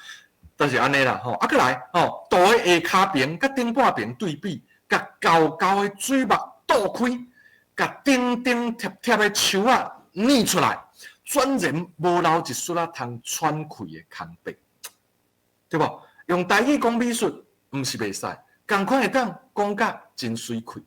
就是按呢啦，吼。啊，閣來，吼，圖的下跤爿佮頂半爿對比，共厚厚的水墨倒開，共頂頂貼貼的樹仔染出來，全然無留一絲仔通喘氣的空白，對無？用台語講美術，毋是袂使，仝款會當講甲真媠氣。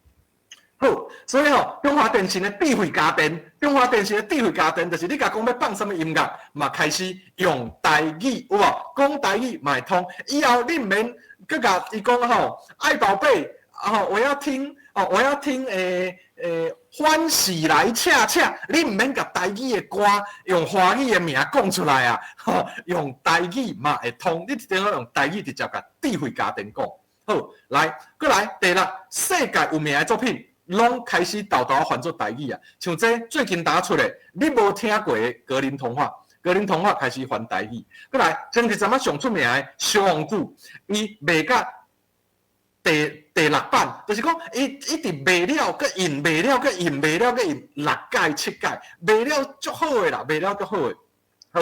好，所以吼，中華電信的智慧家電，中華電信的智慧家電，就是你共講欲放啥物音樂，嘛開始用台語，有無？講台語嘛會通。以後你毋免閣共伊講吼，愛寶貝，吼，我要聽，哦，我要聽，欸欸，歡喜來恰恰，你毋免共台語的歌用華語的名講出來啊，吼，用台語嘛會通。你一定要用台語直接共智慧家電講。好，來，閣來，第六，世界有名的作品。攏開始沓沓翻做台語啊！像這最近打出的，你無聽過的格林童話，格林童話開始翻台語。閣來，前一陣仔上出名的小王子，伊賣甲第六版，就是講伊一直賣了，閣印，賣了，閣印，賣了，閣印，六屆七屆，賣了足好的啦，賣了足好的。好，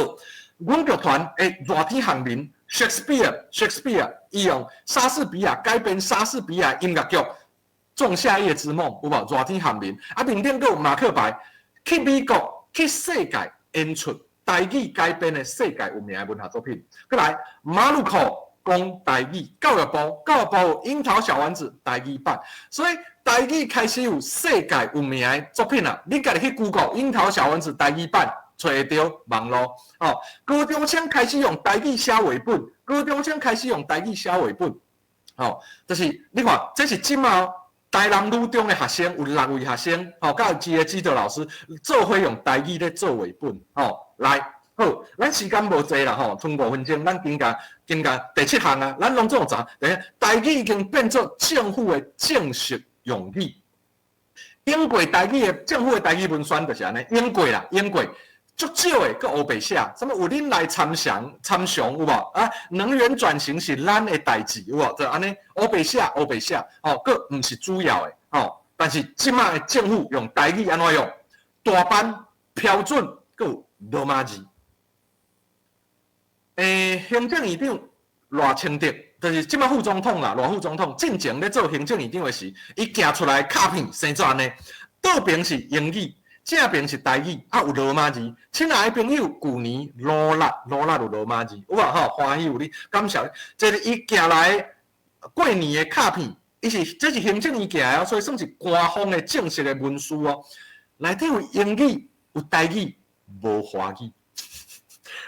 阮劇團的熱天巷民，Shakespeare，Shakespeare，伊用莎士比亞改編莎士比亞音樂劇《仲夏夜之夢》，有無？熱天巷民，啊，面頂閣有馬克白去美國去世界演出台語改編的世界有名的文學作品。閣來馬魯克講台語，教育部教育部有櫻桃小丸子台語版，所以台語開始有世界有名的作品啦。你家己去 Google 櫻桃小丸子台語版，揣會著網路哦。高中生開始用台語寫繪本，高中生開始用台語寫繪本，哦，就是你看，這是這馬台南女中的學生，有六位學生，吼，佮有一個指導老師，做伙用台語咧做繪本，吼，來。好，咱時間無濟啦吼，賰5分鐘，咱緊共緊共第七項啊，咱攏總有查，等下台語已經變做政府的正式用語。英國台語的政府的台語文宣就是按呢，英國啦，英國足少的閣烏白寫，啥物有恁來參詳參詳有無？啊，能源轉型是咱的代誌有無？就按呢烏白寫烏白寫，吼，閣毋是主要的，吼。但是這馬的政府用台語按怎用？大班標準閣有羅馬字。行政院長賴清德，就是這馬副總統啦，賴副總統進前咧做行政院長的時，伊寄出來卡片生做按呢，倒邊是英語，正邊是台語，啊有羅馬字。親愛的朋友，舊年努力努力有羅馬字，有無吼？歡喜有你，感謝。這是伊寄來過年的卡片，伊是這是行政院寄的哦，所以算是官方的正式的文書哦。內底有英語，有台語，無華語。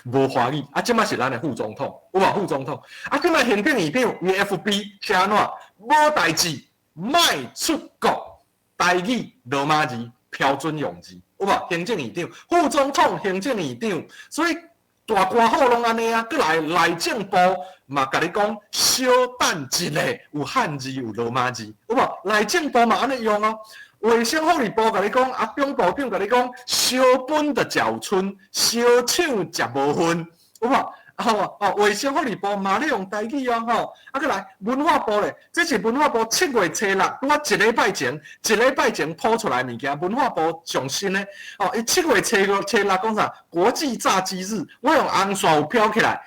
無華語，啊，這馬是咱的副總統，有無副總統？啊，這馬行政院長伊 FB 寫按怎？無代誌，莫出國，台語羅馬字標準用字，有無？行政院長、副總統、行政院長，所以大官府攏按呢啊，閣來內政部嘛，共你講，小等一下，有漢字有羅馬字，有無？內政部嘛按呢用哦。衛生福利部共你講，啊，中部長共你講，燒飯就食有賰，燒腸食無份，有無？吼哦，衛生福利部嘛咧用台語哦，吼，啊，閣來文化部咧，這是文化部7月初六，拄仔一禮拜前，一禮拜前鋪出來物件，文化部上新的，哦，伊7月初六講啥？國際炸雞日，我用紅線有標起來，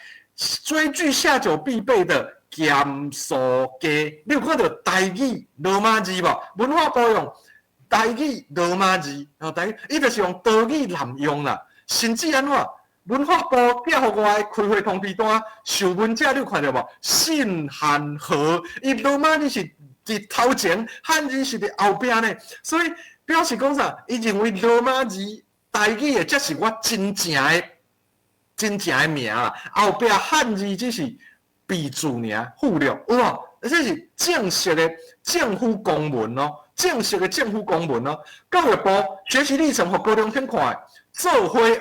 追劇下酒必備的鹹酥雞，你有看著台語羅馬字無？文化部用台語羅馬字，哦，台語，伊就是用多語濫用啦，甚至按怎？文化部寄予我的開會通知單，受文者你有看著無？信函和，伊羅馬字是佇頭前，漢字是佇後壁呢，所以表示講啥？伊認為羅馬字台語的才是我真正的、真正的名啦，後壁漢字只是備註爾，附錄，有無？這是正式的政府公文哦。正式的政府公文哦，教育部學習歷程予高中生看的，做伙學，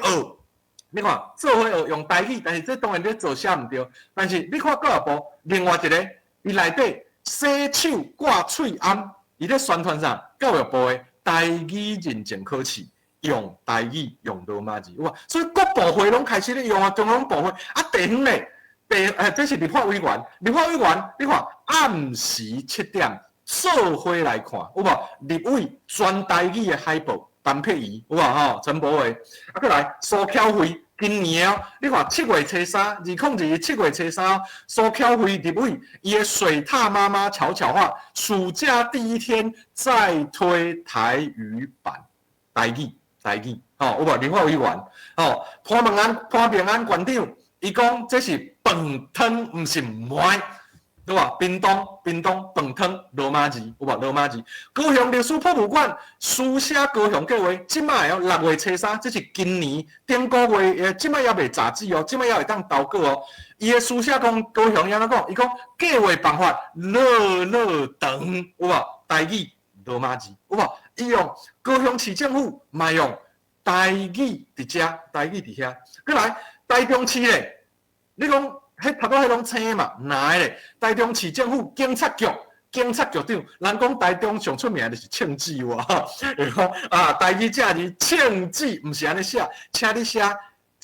你看做伙學用台語，但是這當然咧做寫毋對。但是你看教育部另外一個，伊內底洗手掛喙罨，伊咧宣傳啥？教育部的台語認證考試用台語用羅馬字，有無？所以各部會攏開始咧用啊，中央部會啊，地方咧，地這是立法委員，立法委員，你看暗時7點。做伙來看，有無？立委全台語的海報，陳佩儀有無吼？陳柏惟啊，閣來蘇巧慧，今年哦，你看7月初3，2021 7月初3，蘇巧慧立委伊的水獺媽媽巧巧話，暑假第一天再推台語版，台語台語，吼有無？立法委員吼，潘孟安潘孟安縣長，伊講這是飯湯，毋是糜。對吧？屏東屏東飯湯羅馬字有無？羅馬字。高雄歷史博物館書寫高雄計畫，這擺哦6月初3，這是今年頂個月，這擺猶未截止哦，這擺猶會當投稿哦。伊的書寫講高雄按怎講？伊講計劃辦法樂樂長有無？台語羅馬字有無？伊用高雄市政府嘛用台語佇遮，台語佇遐。閣來台中市咧，你講。彼頭拄彼攏青嘛，藍咧。台中市政府警察局，警察局長，人講台中上出名的就是銃子喎，會講啊，台語正字銃子，毋是按呢寫，請你寫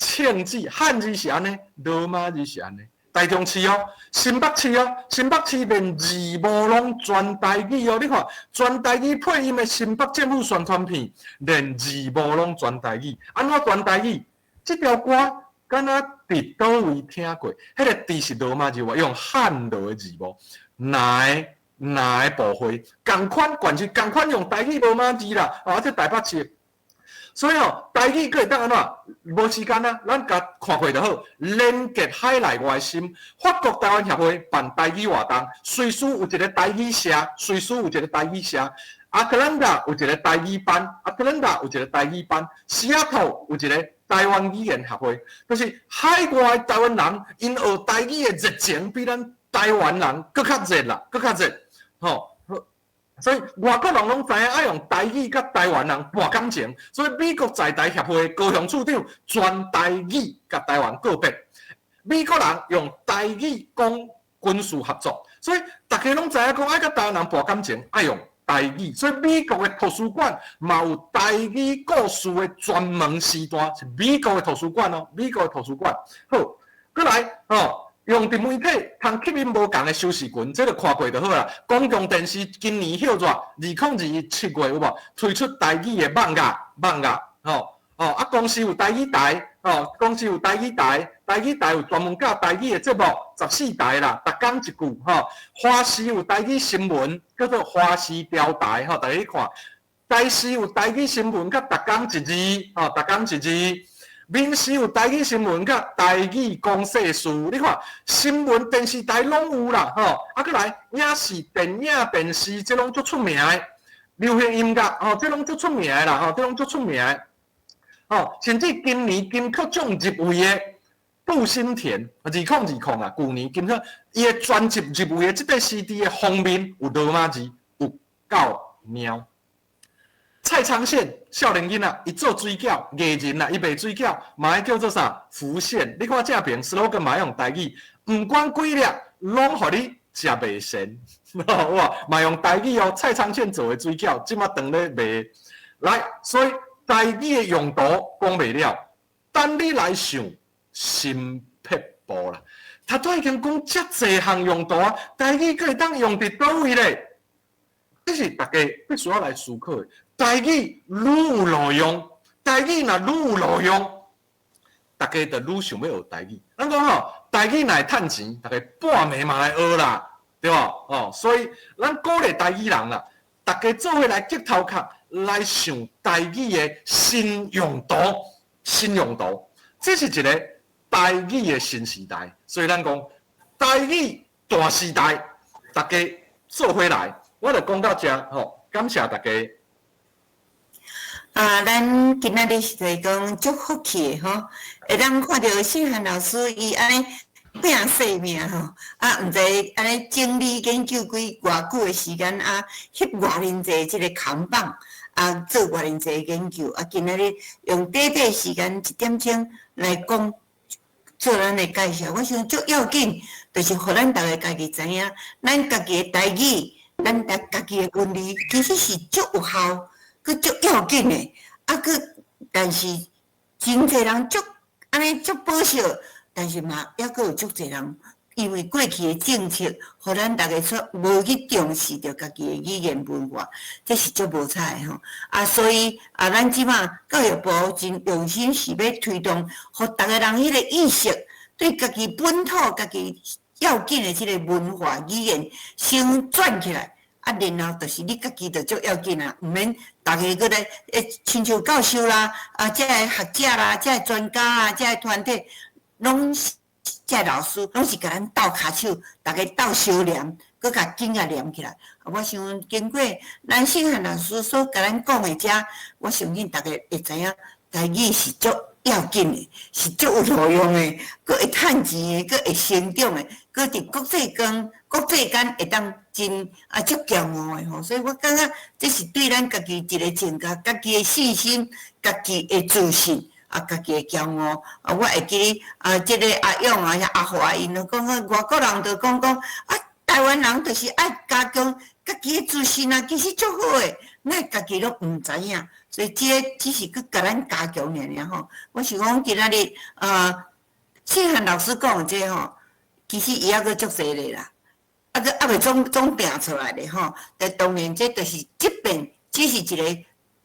稱字漢字是按呢，羅馬字是按呢。台中市哦，新北市哦，新北市連字幕攏全台語哦。你看，全台語配音的新北政府宣傳片，連字幕攏全台語。按怎全台語？這條歌敢若佇佗位聽過？彼個字是羅馬字無？用漢羅的字幕，哪个部會仝款，管是仝款用台語羅馬字啦，啊，這台北市。所以哦，台語閣會當按怎？無時間啊，咱共看過就好。連結海內外心，法國台灣協會辦台語活動，隨時有一個台語社，隨時有一個台語社。亞特蘭大有一個台語班，亞特蘭大有一個台語班，西雅圖有一個台灣語言協會，就是海外台灣人，𪜶學台語的熱情比咱台灣人閣較熱啦，閣較熱，吼。所以外國人攏知影愛用台語佮台灣人搏感情，所以美國在台協會高雄處長全台語共台灣告別，美國人用台語講軍事合作，所以逐家攏知影講愛佮台灣人搏感情，愛用台語，所以美國的圖書館嘛有台語故事的專門時段，是美國的圖書館哦，美國的圖書館。好，閣來吼。用佇媒體通吸引無仝的收視群，這個看過就好啦。公共電視今年歇熱，2021 7月有無推出台語的網頁網頁吼哦啊，公視有台語台吼，公視有台語台，台語台有專門教台語的節目，14台啦，逐工一句吼。華視有台語新聞，叫做華視調台吼，逐家去看。台視有台語新聞，佮逐工一字吼，逐工一字。民視有台語新聞，佮台語講世事，你看新聞電視台攏有啦，吼！啊，閣來影視、電影、電視，這攏足出名的。流行音樂，吼，這攏足出名的啦，吼，這攏足出名的。吼，甚至今年金曲獎入圍的杜心田，2020啊，舊年金曲，伊的專輯入圍的這塊 CD 的封面有羅馬字，有狗貓。蔡昌憲少年囡仔，伊做水餃藝人啦，伊賣水餃嘛愛叫做啥？福憲。你看這爿 slogan 嘛用台語，毋管幾粒，攏予你食袂鉎。哇，嘛用台語哦。蔡昌憲做的水餃，這馬當咧賣。來，所以台語的用途講袂了，等你來想新撇步啦。頭拄已經講遮濟項用途啊，台語閣會當用佇佗位咧？這是大家必須要來思考的。台語愈有路用，台語若愈有路用，大家就愈想欲學台語。咱講吼，台語若會趁錢，大家半暝嘛來學啦，對無？哦，所以咱鼓勵台語人啦，大家做伙來激頭殼來想台語的新用途，新用途，這是一個台語的新時代。所以咱講台語大時代，大家做伙來，我就講到這吼，感謝大家。啊，咱今仔日實在講足福氣的吼，會當看著信涵老師伊按呢拼性命吼，啊，毋知按呢整理研究幾偌久的時間啊，翕偌爾濟這個扛棒啊，做偌爾濟研究啊，今仔日用短短時間一點鐘來講做咱的介紹，我想足要緊，就是予咱逐个家己知影，咱家己的台語，咱家己的文字，其實是足有效。閣足要緊的，啊，閣但是真濟人足按呢足保守，但是嘛，猶閣有足濟人，因為過去的政策，予咱逐家煞無去重視著家己的語言文化，這是足無彩的吼。啊，所以啊，咱這馬教育部真用心，是欲推動，予逐个人彼個意識，對家己本土、家己要緊的這个文化語言先轉起來。啊，然後就是你家己就足要緊啊，毋免逐家閣來親像教授啦，啊，這个學者啦，這个專家啊，這个團體，攏是這个老師，攏是共咱鬥跤手，逐家鬥相連，閣共緊仔連起來。我想經過咱信涵老師所共咱講的遮，我相信逐家會知影，台語是足要緊的，是足有路用的，閣會趁錢的，閣會成長的，閣佇國際間、國際間會當真啊足驕傲的吼。所以我感覺這是對咱家己一個增加家己的信心、家己的自信啊、家己的驕傲。啊，我會記得啊，這个阿勇啊、阿華𪜶就講講外國人就講講啊，台灣人就是愛加強家己的自信啊，其實足好的。咱家己攏毋知影，所以這個只是閣共咱加強爾爾吼。我想講今仔日，細漢老師講的這個吼，其實伊猶閣足濟咧啦，啊，閣猶未總拚出來咧吼。但當然，這就是這邊只是一個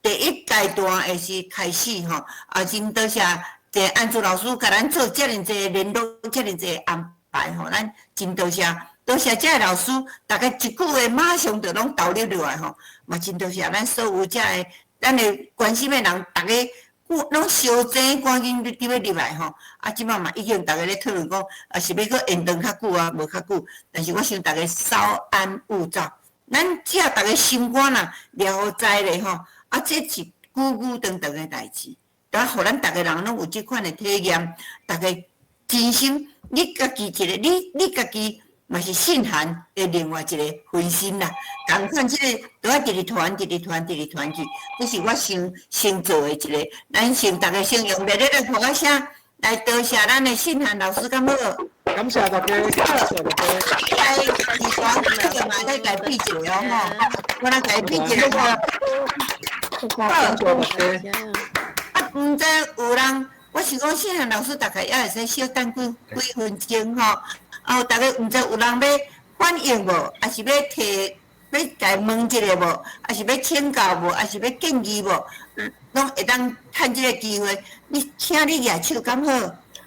第一階段的是開始吼。啊，真多謝這安珠老師共咱做遮爾濟聯絡，遮爾濟安排吼，咱真多謝。多謝遮个老師，逐家一句話馬上就攏投入落來吼，嘛真多謝咱所有遮个咱的關心的人，逐家攏相爭趕緊佇欲入來吼。啊，這擺嘛已經逐家咧討論講，啊是欲閣延長較久啊，無較久。但是我想逐家稍安勿躁，咱只要逐家心肝若了知咧吼，啊，這是久久長長的代誌，啊，予咱逐家人攏有這款的體驗，逐家真心，你家己一個，你家己。嘛是信函的另外一個分身啦，仝款這個都愛直直傳，直直傳，直直傳去，這是我先先做的一個。咱先逐家先用熱烈的鼓聲來多謝咱的信函老師，敢好？感謝大家，感謝大家。來，這個嘛，再共比一下哦，吼，我來共比一下。好，感謝大家。啊，毋知有人，我想講信函老師大概也會使小等幾幾分鐘吼。哦，逐家毋知有人欲反映無，抑是欲提，欲共問一下無，抑是欲請教無，抑是欲建議無，攏會當趁這个機會。你請你舉手敢好？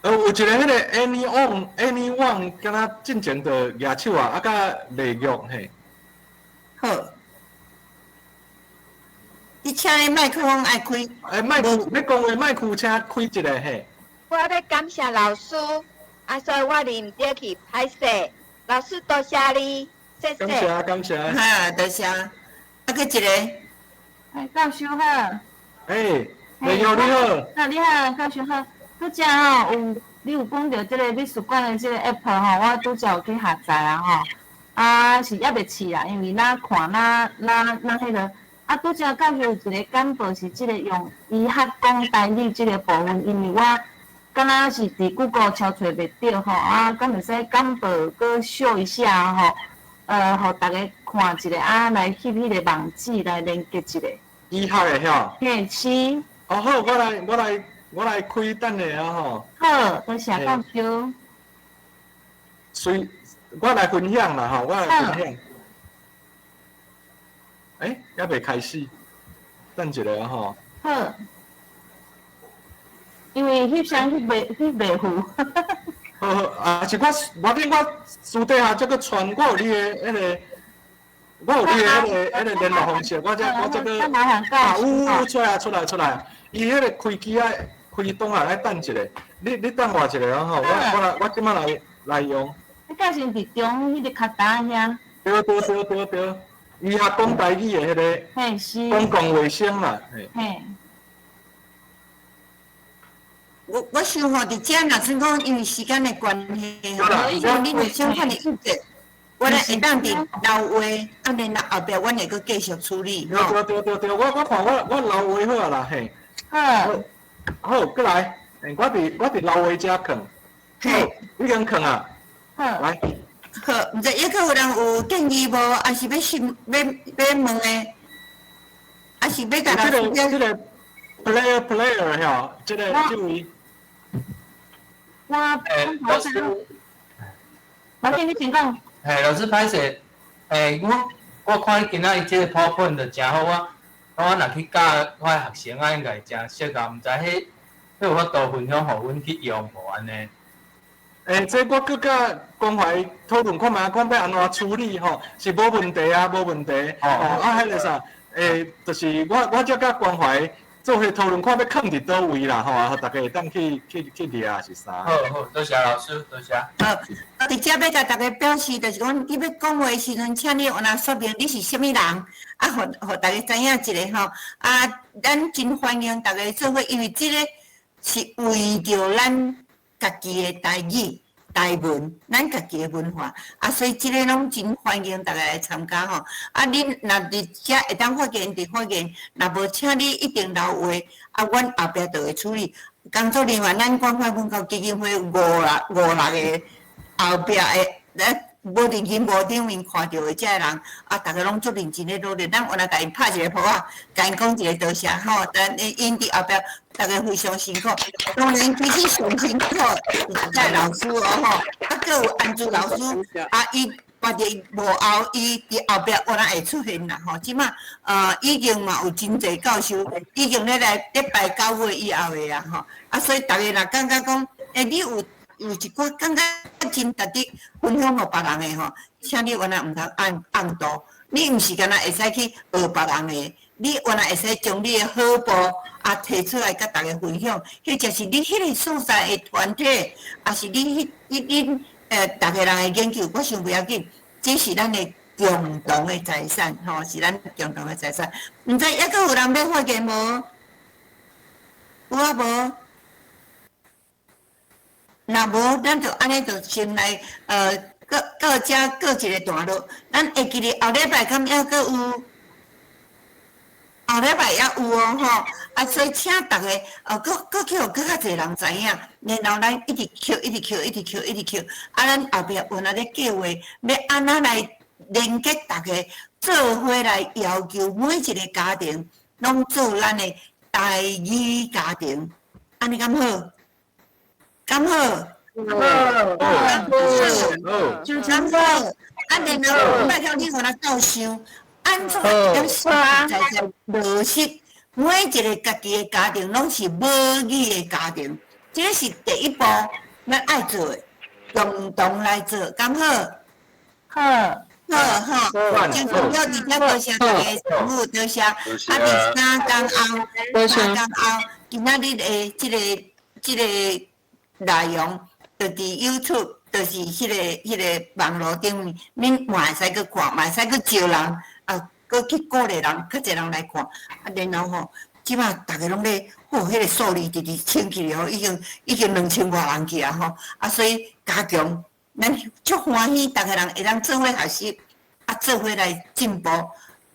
有一個彼个 Any On Any One，敢若進前就舉手啊，啊，佮麗玉嘿。好。你請你麥克風愛開。欸，麥克，欲講話麥克，請開一下嘿。我欲感謝老師。啊，所以我入毋著去，歹勢，老師多謝你，謝謝。感謝感謝。哈，多謝。啊，閣一個。哎，教授好。欸，麗玉你好。啊，你好，教授好。拄才吼有，你有講著這个美術館的這个 app 吼，我拄才有去下載啊吼。啊，是猶未試啦，因為若看若若若彼个。啊，拄才教授有一个簡報是這个用醫學講台語這个部分，因為我。敢若是佇 Google 敲揣袂著吼，啊，敢會使簡報閣秀一下吼，予逐家看一下，啊，來翕彼个網址來連結一下。醫學的吼。嘿，是。哦好，我來我來我來開等下啊吼。好，多謝教授。隨，我來分享啦吼，我來分享。欸，猶未開始，等一下啊吼。好。因為翕相翕袂翕袂赴。好好，啊是我，無緊我私底下再閣傳，我有你的彼个，我有你的彼个彼个聯絡方式，我才我才閣。啊，有有出來出來出來，伊彼个開機愛開檔啊，愛等一下，你等我一下啊吼，我我來我這擺來來用。你敢是佇中彼個跤達遐？對對對對對，伊學講台語的彼个。嘿是。公共衛生啦，嘿。嘿。我想吼，佇遮若算講，因為時間的關係吼，你若相款的意見，我咧會當佇留話，啊，然後後壁阮會閣繼續處理吼。對對對對，我看我我留話好啊啦嘿。好。好，閣來，我佇留話遮囥。嘿。已經囥啊。好。來。好，毋知猶閣有人有建議無？抑是欲詢欲欲問的？抑是欲共人？這個這個 player player 吼，這個這位。我，欸，老師，老師你請講。嘿，老師歹勢，欸，我看你今仔日這個 PowerPoint 就誠好，我我若去教我的學生啊，應該會誠適合，毋知彼彼有法度分享予阮去用無按呢？欸，這我閣佮關懷討論看覓，看欲按怎處理吼，是無問題啊，無問題。哦，啊，彼个啥，欸，就是我我才佮關懷。做伙討論，看欲囥佇佗位啦吼，啊，逐家會當去去去掠是啥？好好，多謝老師，多謝。好，佇遮欲共逐家表示，就是講你欲講話的時陣，請你有哪說明你是啥物人，啊，予予逐家知影一下吼。啊，咱真歡迎逐家做伙，因為這个是為著咱家己的台語、台文，咱家己的文化，啊，所以這个攏真歡迎逐家來參加吼。啊，恁若佇遮會當發言，佇發言；若無，請你一定留話，啊，阮後壁就會處理。工作人員，咱關懷文教基金會五六五六個後壁的，咱無佇螢幕頂面看著的這个人，啊，逐家攏足認真咧努力，咱原來共𪜶拍一个噗仔，共𪜶講一个多謝吼，但𪜶佇後壁逐家非常辛苦，當然其實上辛苦是這个老師哦吼，啊，閣有安珠老師，啊，伊別日幕後，伊佇後壁原來會出現啦吼，這馬已經嘛有真濟教授已經咧來咧拜9月以後的啊吼，啊，所以逐家若感覺講，欸，你有一寡感覺真值得分享予別人的吼，請你原來毋通按按度，你毋是干焦會使去學別人的，你原來會使將你的好報啊提出來佮逐家分享，彼者是你彼个所在的團體，抑是你彼你恁逐家人的研究，我想袂要緊，這是咱的共同的財產，吼，是咱共同的財產。毋知猶閣有人欲發言無？有啊無？若無，咱就按呢就先來，閣到遮閣一个段落。咱會記得後禮拜敢猶閣有？後禮拜猶有哦吼，啊，所以請逐家，閣閣去予閣較濟人知影，然後咱一直抾，一直抾，一直抾，一直抾，啊，咱後壁有那咧計劃，欲按怎來連結逐家，做伙來要求每一个家庭攏做咱的台語家庭，按呢敢好？敢好？好，好，敢好？啊，然後拜託你予咱鬥想，按怎會當實實在在落實每一个家己的家庭攏是母語的家庭，這个是第一步，咱愛做的，共同來做，敢好？好，好吼，真重要，而且多謝大家辛苦，多謝。啊，佇3工後，3工後，今仔日的這個內容，就佇 YouTube，就是彼個網路頂面，恁嘛會使去看，嘛會使去招人，啊，閣去鼓勵人，較濟人來看。啊，然後吼，這馬逐家攏咧，吼，彼個數字直直衝起來吼，已經2000外人去啊吼，啊，所以加強，咱足歡喜，逐家人會當做伙學習，啊，做伙來進步，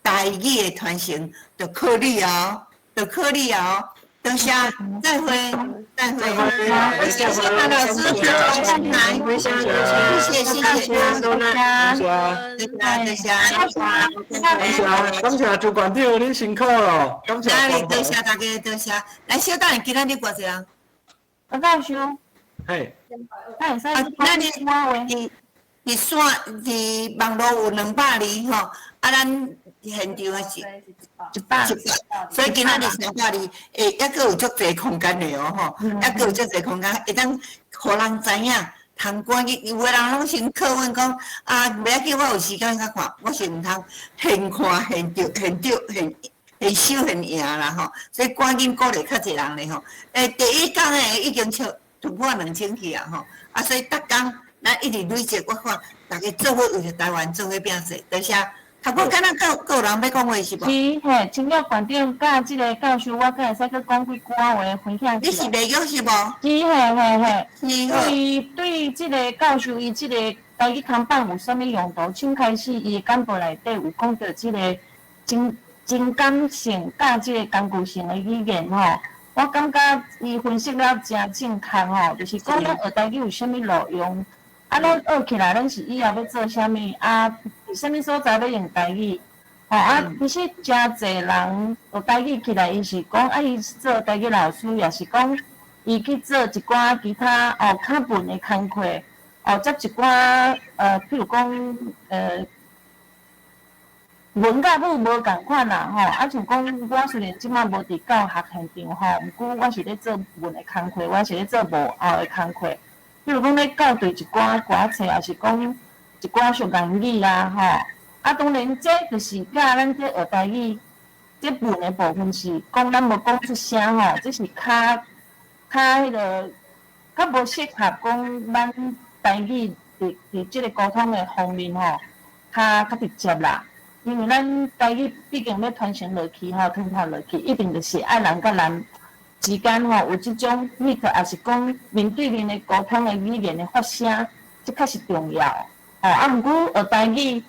台語的傳承，就靠你哦，就靠你哦。多謝，再會，再會。謝謝潘老師，謝謝，謝謝，謝謝，多謝，多謝，感謝，感謝朱館長，恁辛苦咯，感謝。多謝大家，多謝。來，小等下，今仔日偌濟人？我教授。嘿。那會使啊，咱佇佇線佇網路有200字吼，啊，咱現場的是100，100，所以今仔日300字，欸，猶閣有足濟空間的哦吼，猶閣有足濟空間，會當予人知影，通趕緊，有的人攏先叩問講，啊，袂要緊，我有時間才看，我是毋通現看現著現著現現收現贏啦吼，所以趕緊鼓勵較濟人咧吼。欸，第一工的已經超突破2000去啊吼，啊，所以逐工咱一直累積，我看逐家做伙為著台灣做伙拼勢，多謝。頭拄敢若閣有人欲講話是無？是嘿，請教館長佮這个教授，我敢會使閣講幾句話分享一下？你是袂記是無？是嘿嘿嘿。是對對，這个教授伊這个台語看板有啥物用途？先開始伊的簡報內底有講著這个情情感性佮這个工具性的語言吼。我感覺伊分析了誠正確吼，就是講咱學台語有啥物路用？啊，咱學起來，咱是以後欲做啥物？啊，佇啥物所在欲用台語？吼啊，其實誠濟人學台語起來，伊是講啊，伊做台語老師，也是講伊去做一寡其他哦較文的工課，哦，接一寡譬如講文佮武無仝款啦吼，啊像講我雖然這馬無佇教學現場吼，毋過我是咧做文的工課，我是咧做幕後的工課。比如講咧校對一寡歌冊，抑是講一寡俗言語啊吼。啊，當然這就是佮咱這學台語這文的部分是講咱無講出聲吼，這是較較彼个較無適合講咱台語佇佇這个溝通的方面吼，較較直接啦。因為咱台語畢竟欲傳承落去吼，傳傳落去，一定就是愛人佮人之間吼有這種 meet，抑是講面對面的溝通的語言的發聲，這較是重要。吼，啊，毋過學台語，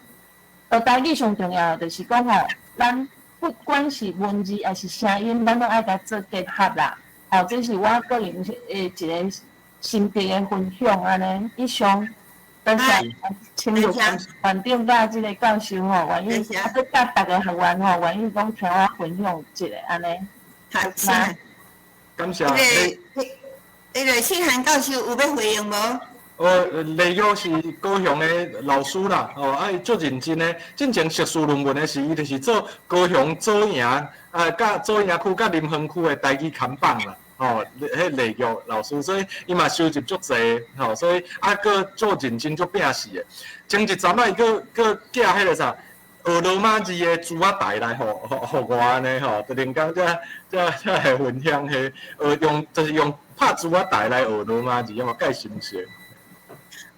學台語上重要的就是講吼，咱不管是文字抑是聲音，咱攏愛共做結合啦。吼，這是我個人的一個心得的分享按呢。以上，多謝。深入馆长佮這个教授吼，願意啊，閣佮逐个學員吼，願意講聽我分享一下按呢。好，感謝。彼个信涵教授有欲回應無？哦，李玉是高雄的老師啦，哦，啊，伊足認真的，進前碩士論文的時，伊就是做高雄左營啊，佮左營區佮林園區的台語看板啦，哦，彼李玉老師，所以伊嘛收集足濟，吼，所以啊，閣足認真足拼死的。前一陣仔伊閣閣寄彼个啥，學羅馬字的珠仔台來，予我按呢吼，突然間才會分享彼學用，就是用拍珠仔台來學羅馬字，嘛蓋新鮮。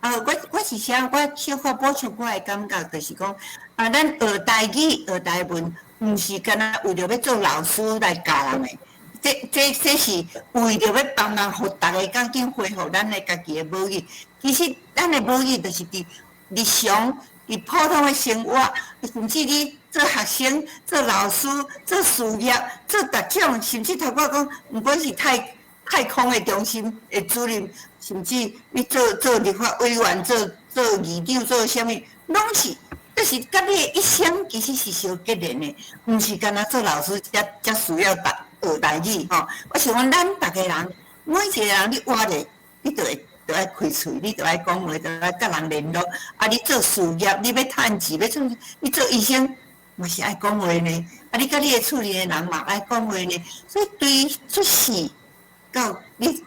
啊，我是想，我小可補充我的感覺，就是講，啊，咱學台語、學台文，毋是干焦為著欲做老師來教人的，這是為著欲幫忙，予逐家較緊恢復咱的家己的母語。其實，咱的母語就是佇日常、佇普通的生活，甚至你做學生、做老師、做事業、做逐種，甚至頭拄講，毋管是太空的中心的主任，甚至你做立法委員、做議長、做啥物，攏是，就是佮你的一生其實是相結連的，毋是干焦做老師才需要學台語吼。我想講，咱逐个人，每一個人你活咧，你就會就愛開喙，你就愛講話，就愛佮人聯絡。啊，你做事業，你欲趁錢，欲創，你做醫生嘛是愛講話呢。啊，你佮你的厝裡的人嘛愛講話呢。所以對出世到你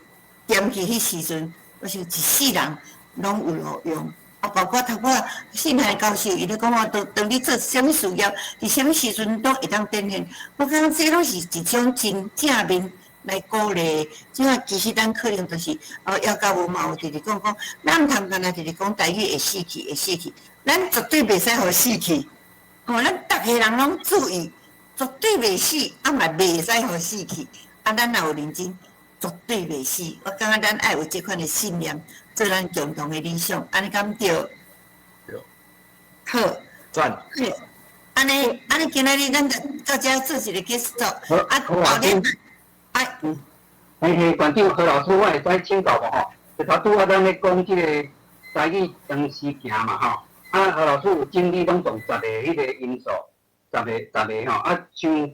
踮去彼時陣，我想一世人攏有路用。啊，包括頭拄信海教授伊咧講話，當你做啥物事業，佇啥物時陣攏會當展現。我感覺這攏是一種真正面來鼓勵。這啊，其實咱可能就是，哦，姚教授嘛有直直講講，咱毋通干焦直直講台語會死去，會死去，咱絕對袂使予死去。吼，咱逐个人攏注意，絕對袂死，啊嘛袂使予死去。啊，咱若有認真，絕對袂死。我感覺咱愛有這款的信念，做咱共同的理想，按呢敢對？對。好。讚。好。按呢，按呢，今仔日咱就到遮做一个結束。啊，後日啊。嘿嘿，館長何老師，我會使請教無吼？就頭拄仔咱咧講這个台語當時行嘛吼。啊，何老師有整理攏總十個彼个因素，十個吼。啊，像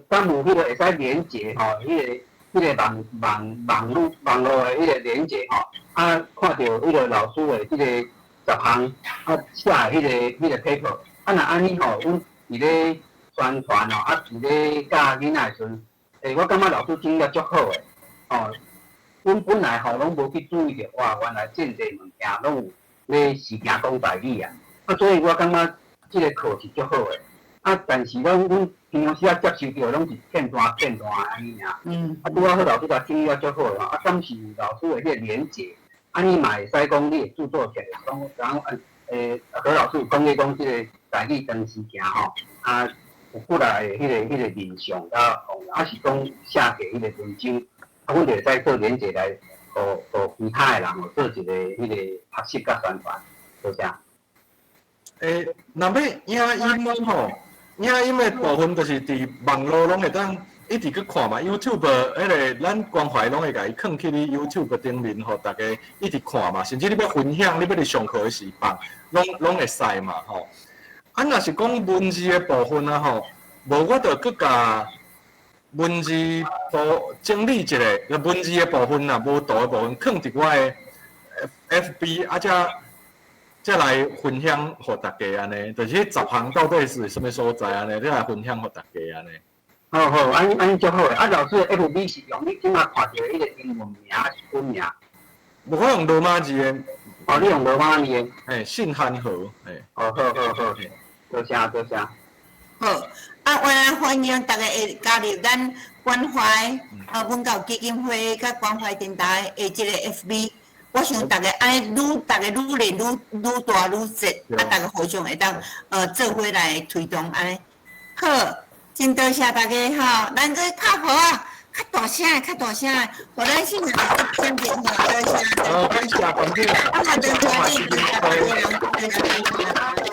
敢有彼个會使連結吼，彼个網絡的彼个連結吼。啊，看著彼个老師的這个十項啊寫的彼个 paper，啊，若按呢吼，阮佇咧宣傳吼，啊，佇咧教囡仔的時陣，我感覺老師整理足好的，吼，阮本來吼攏無去注意著，哇，原來遮濟物件攏有咧時行講台語啊，啊，所以我感覺這个課是足好的，啊，但是攏阮平常時啊接受著攏是片段片段按呢爾，啊，拄仔好老師共整理啊足好的，啊，敢是老師的彼個連結，啊，你嘛會使講你會著作權，講然後何老師有講咧講這个台語當時行吼，啊，有幾若个彼个面向啊，啊是講寫過彼个文章，啊，阮就會使做連結來，予其他的人哦做一個彼个學習佮宣傳，多謝。若欲影音吼，影音的部分就是佇網路攏會當一直去看嘛，YouTube 彼个咱關懷攏會共伊囥去咧 YouTube 頂面，予大家一直看嘛。甚至你欲分享，你欲佇上課的時放，攏會使嘛吼。啊，若是講文字的部分啊吼，無我就閣共文字部整理一下，文字的部分啊，無圖的部分，囥佇我的 FB 啊，才來分享予大家按呢，就是彼十項到底是啥物所在按呢，才來分享予大家按呢。好好，按呢足好的。啊，老師的 FB 是用你這馬看著彼个英文名抑是本名？無我用羅馬字的。哦，你用羅馬字的。嘿，信漢和，嘿。哦，好好好，多謝多謝。好，啊，我歡迎大家會加入咱關懷啊文教基金會佮關懷電台的這個 FB。我想逐家按呢愈逐家愈練愈愈大愈濟，啊，逐家互相會當做伙來推動按呢。好，真多謝大家吼，咱閣拍鼓啊，較大聲的，較大聲的，予咱信漢真正多謝。好，感謝館長。啊，嘛多謝你，多謝大家。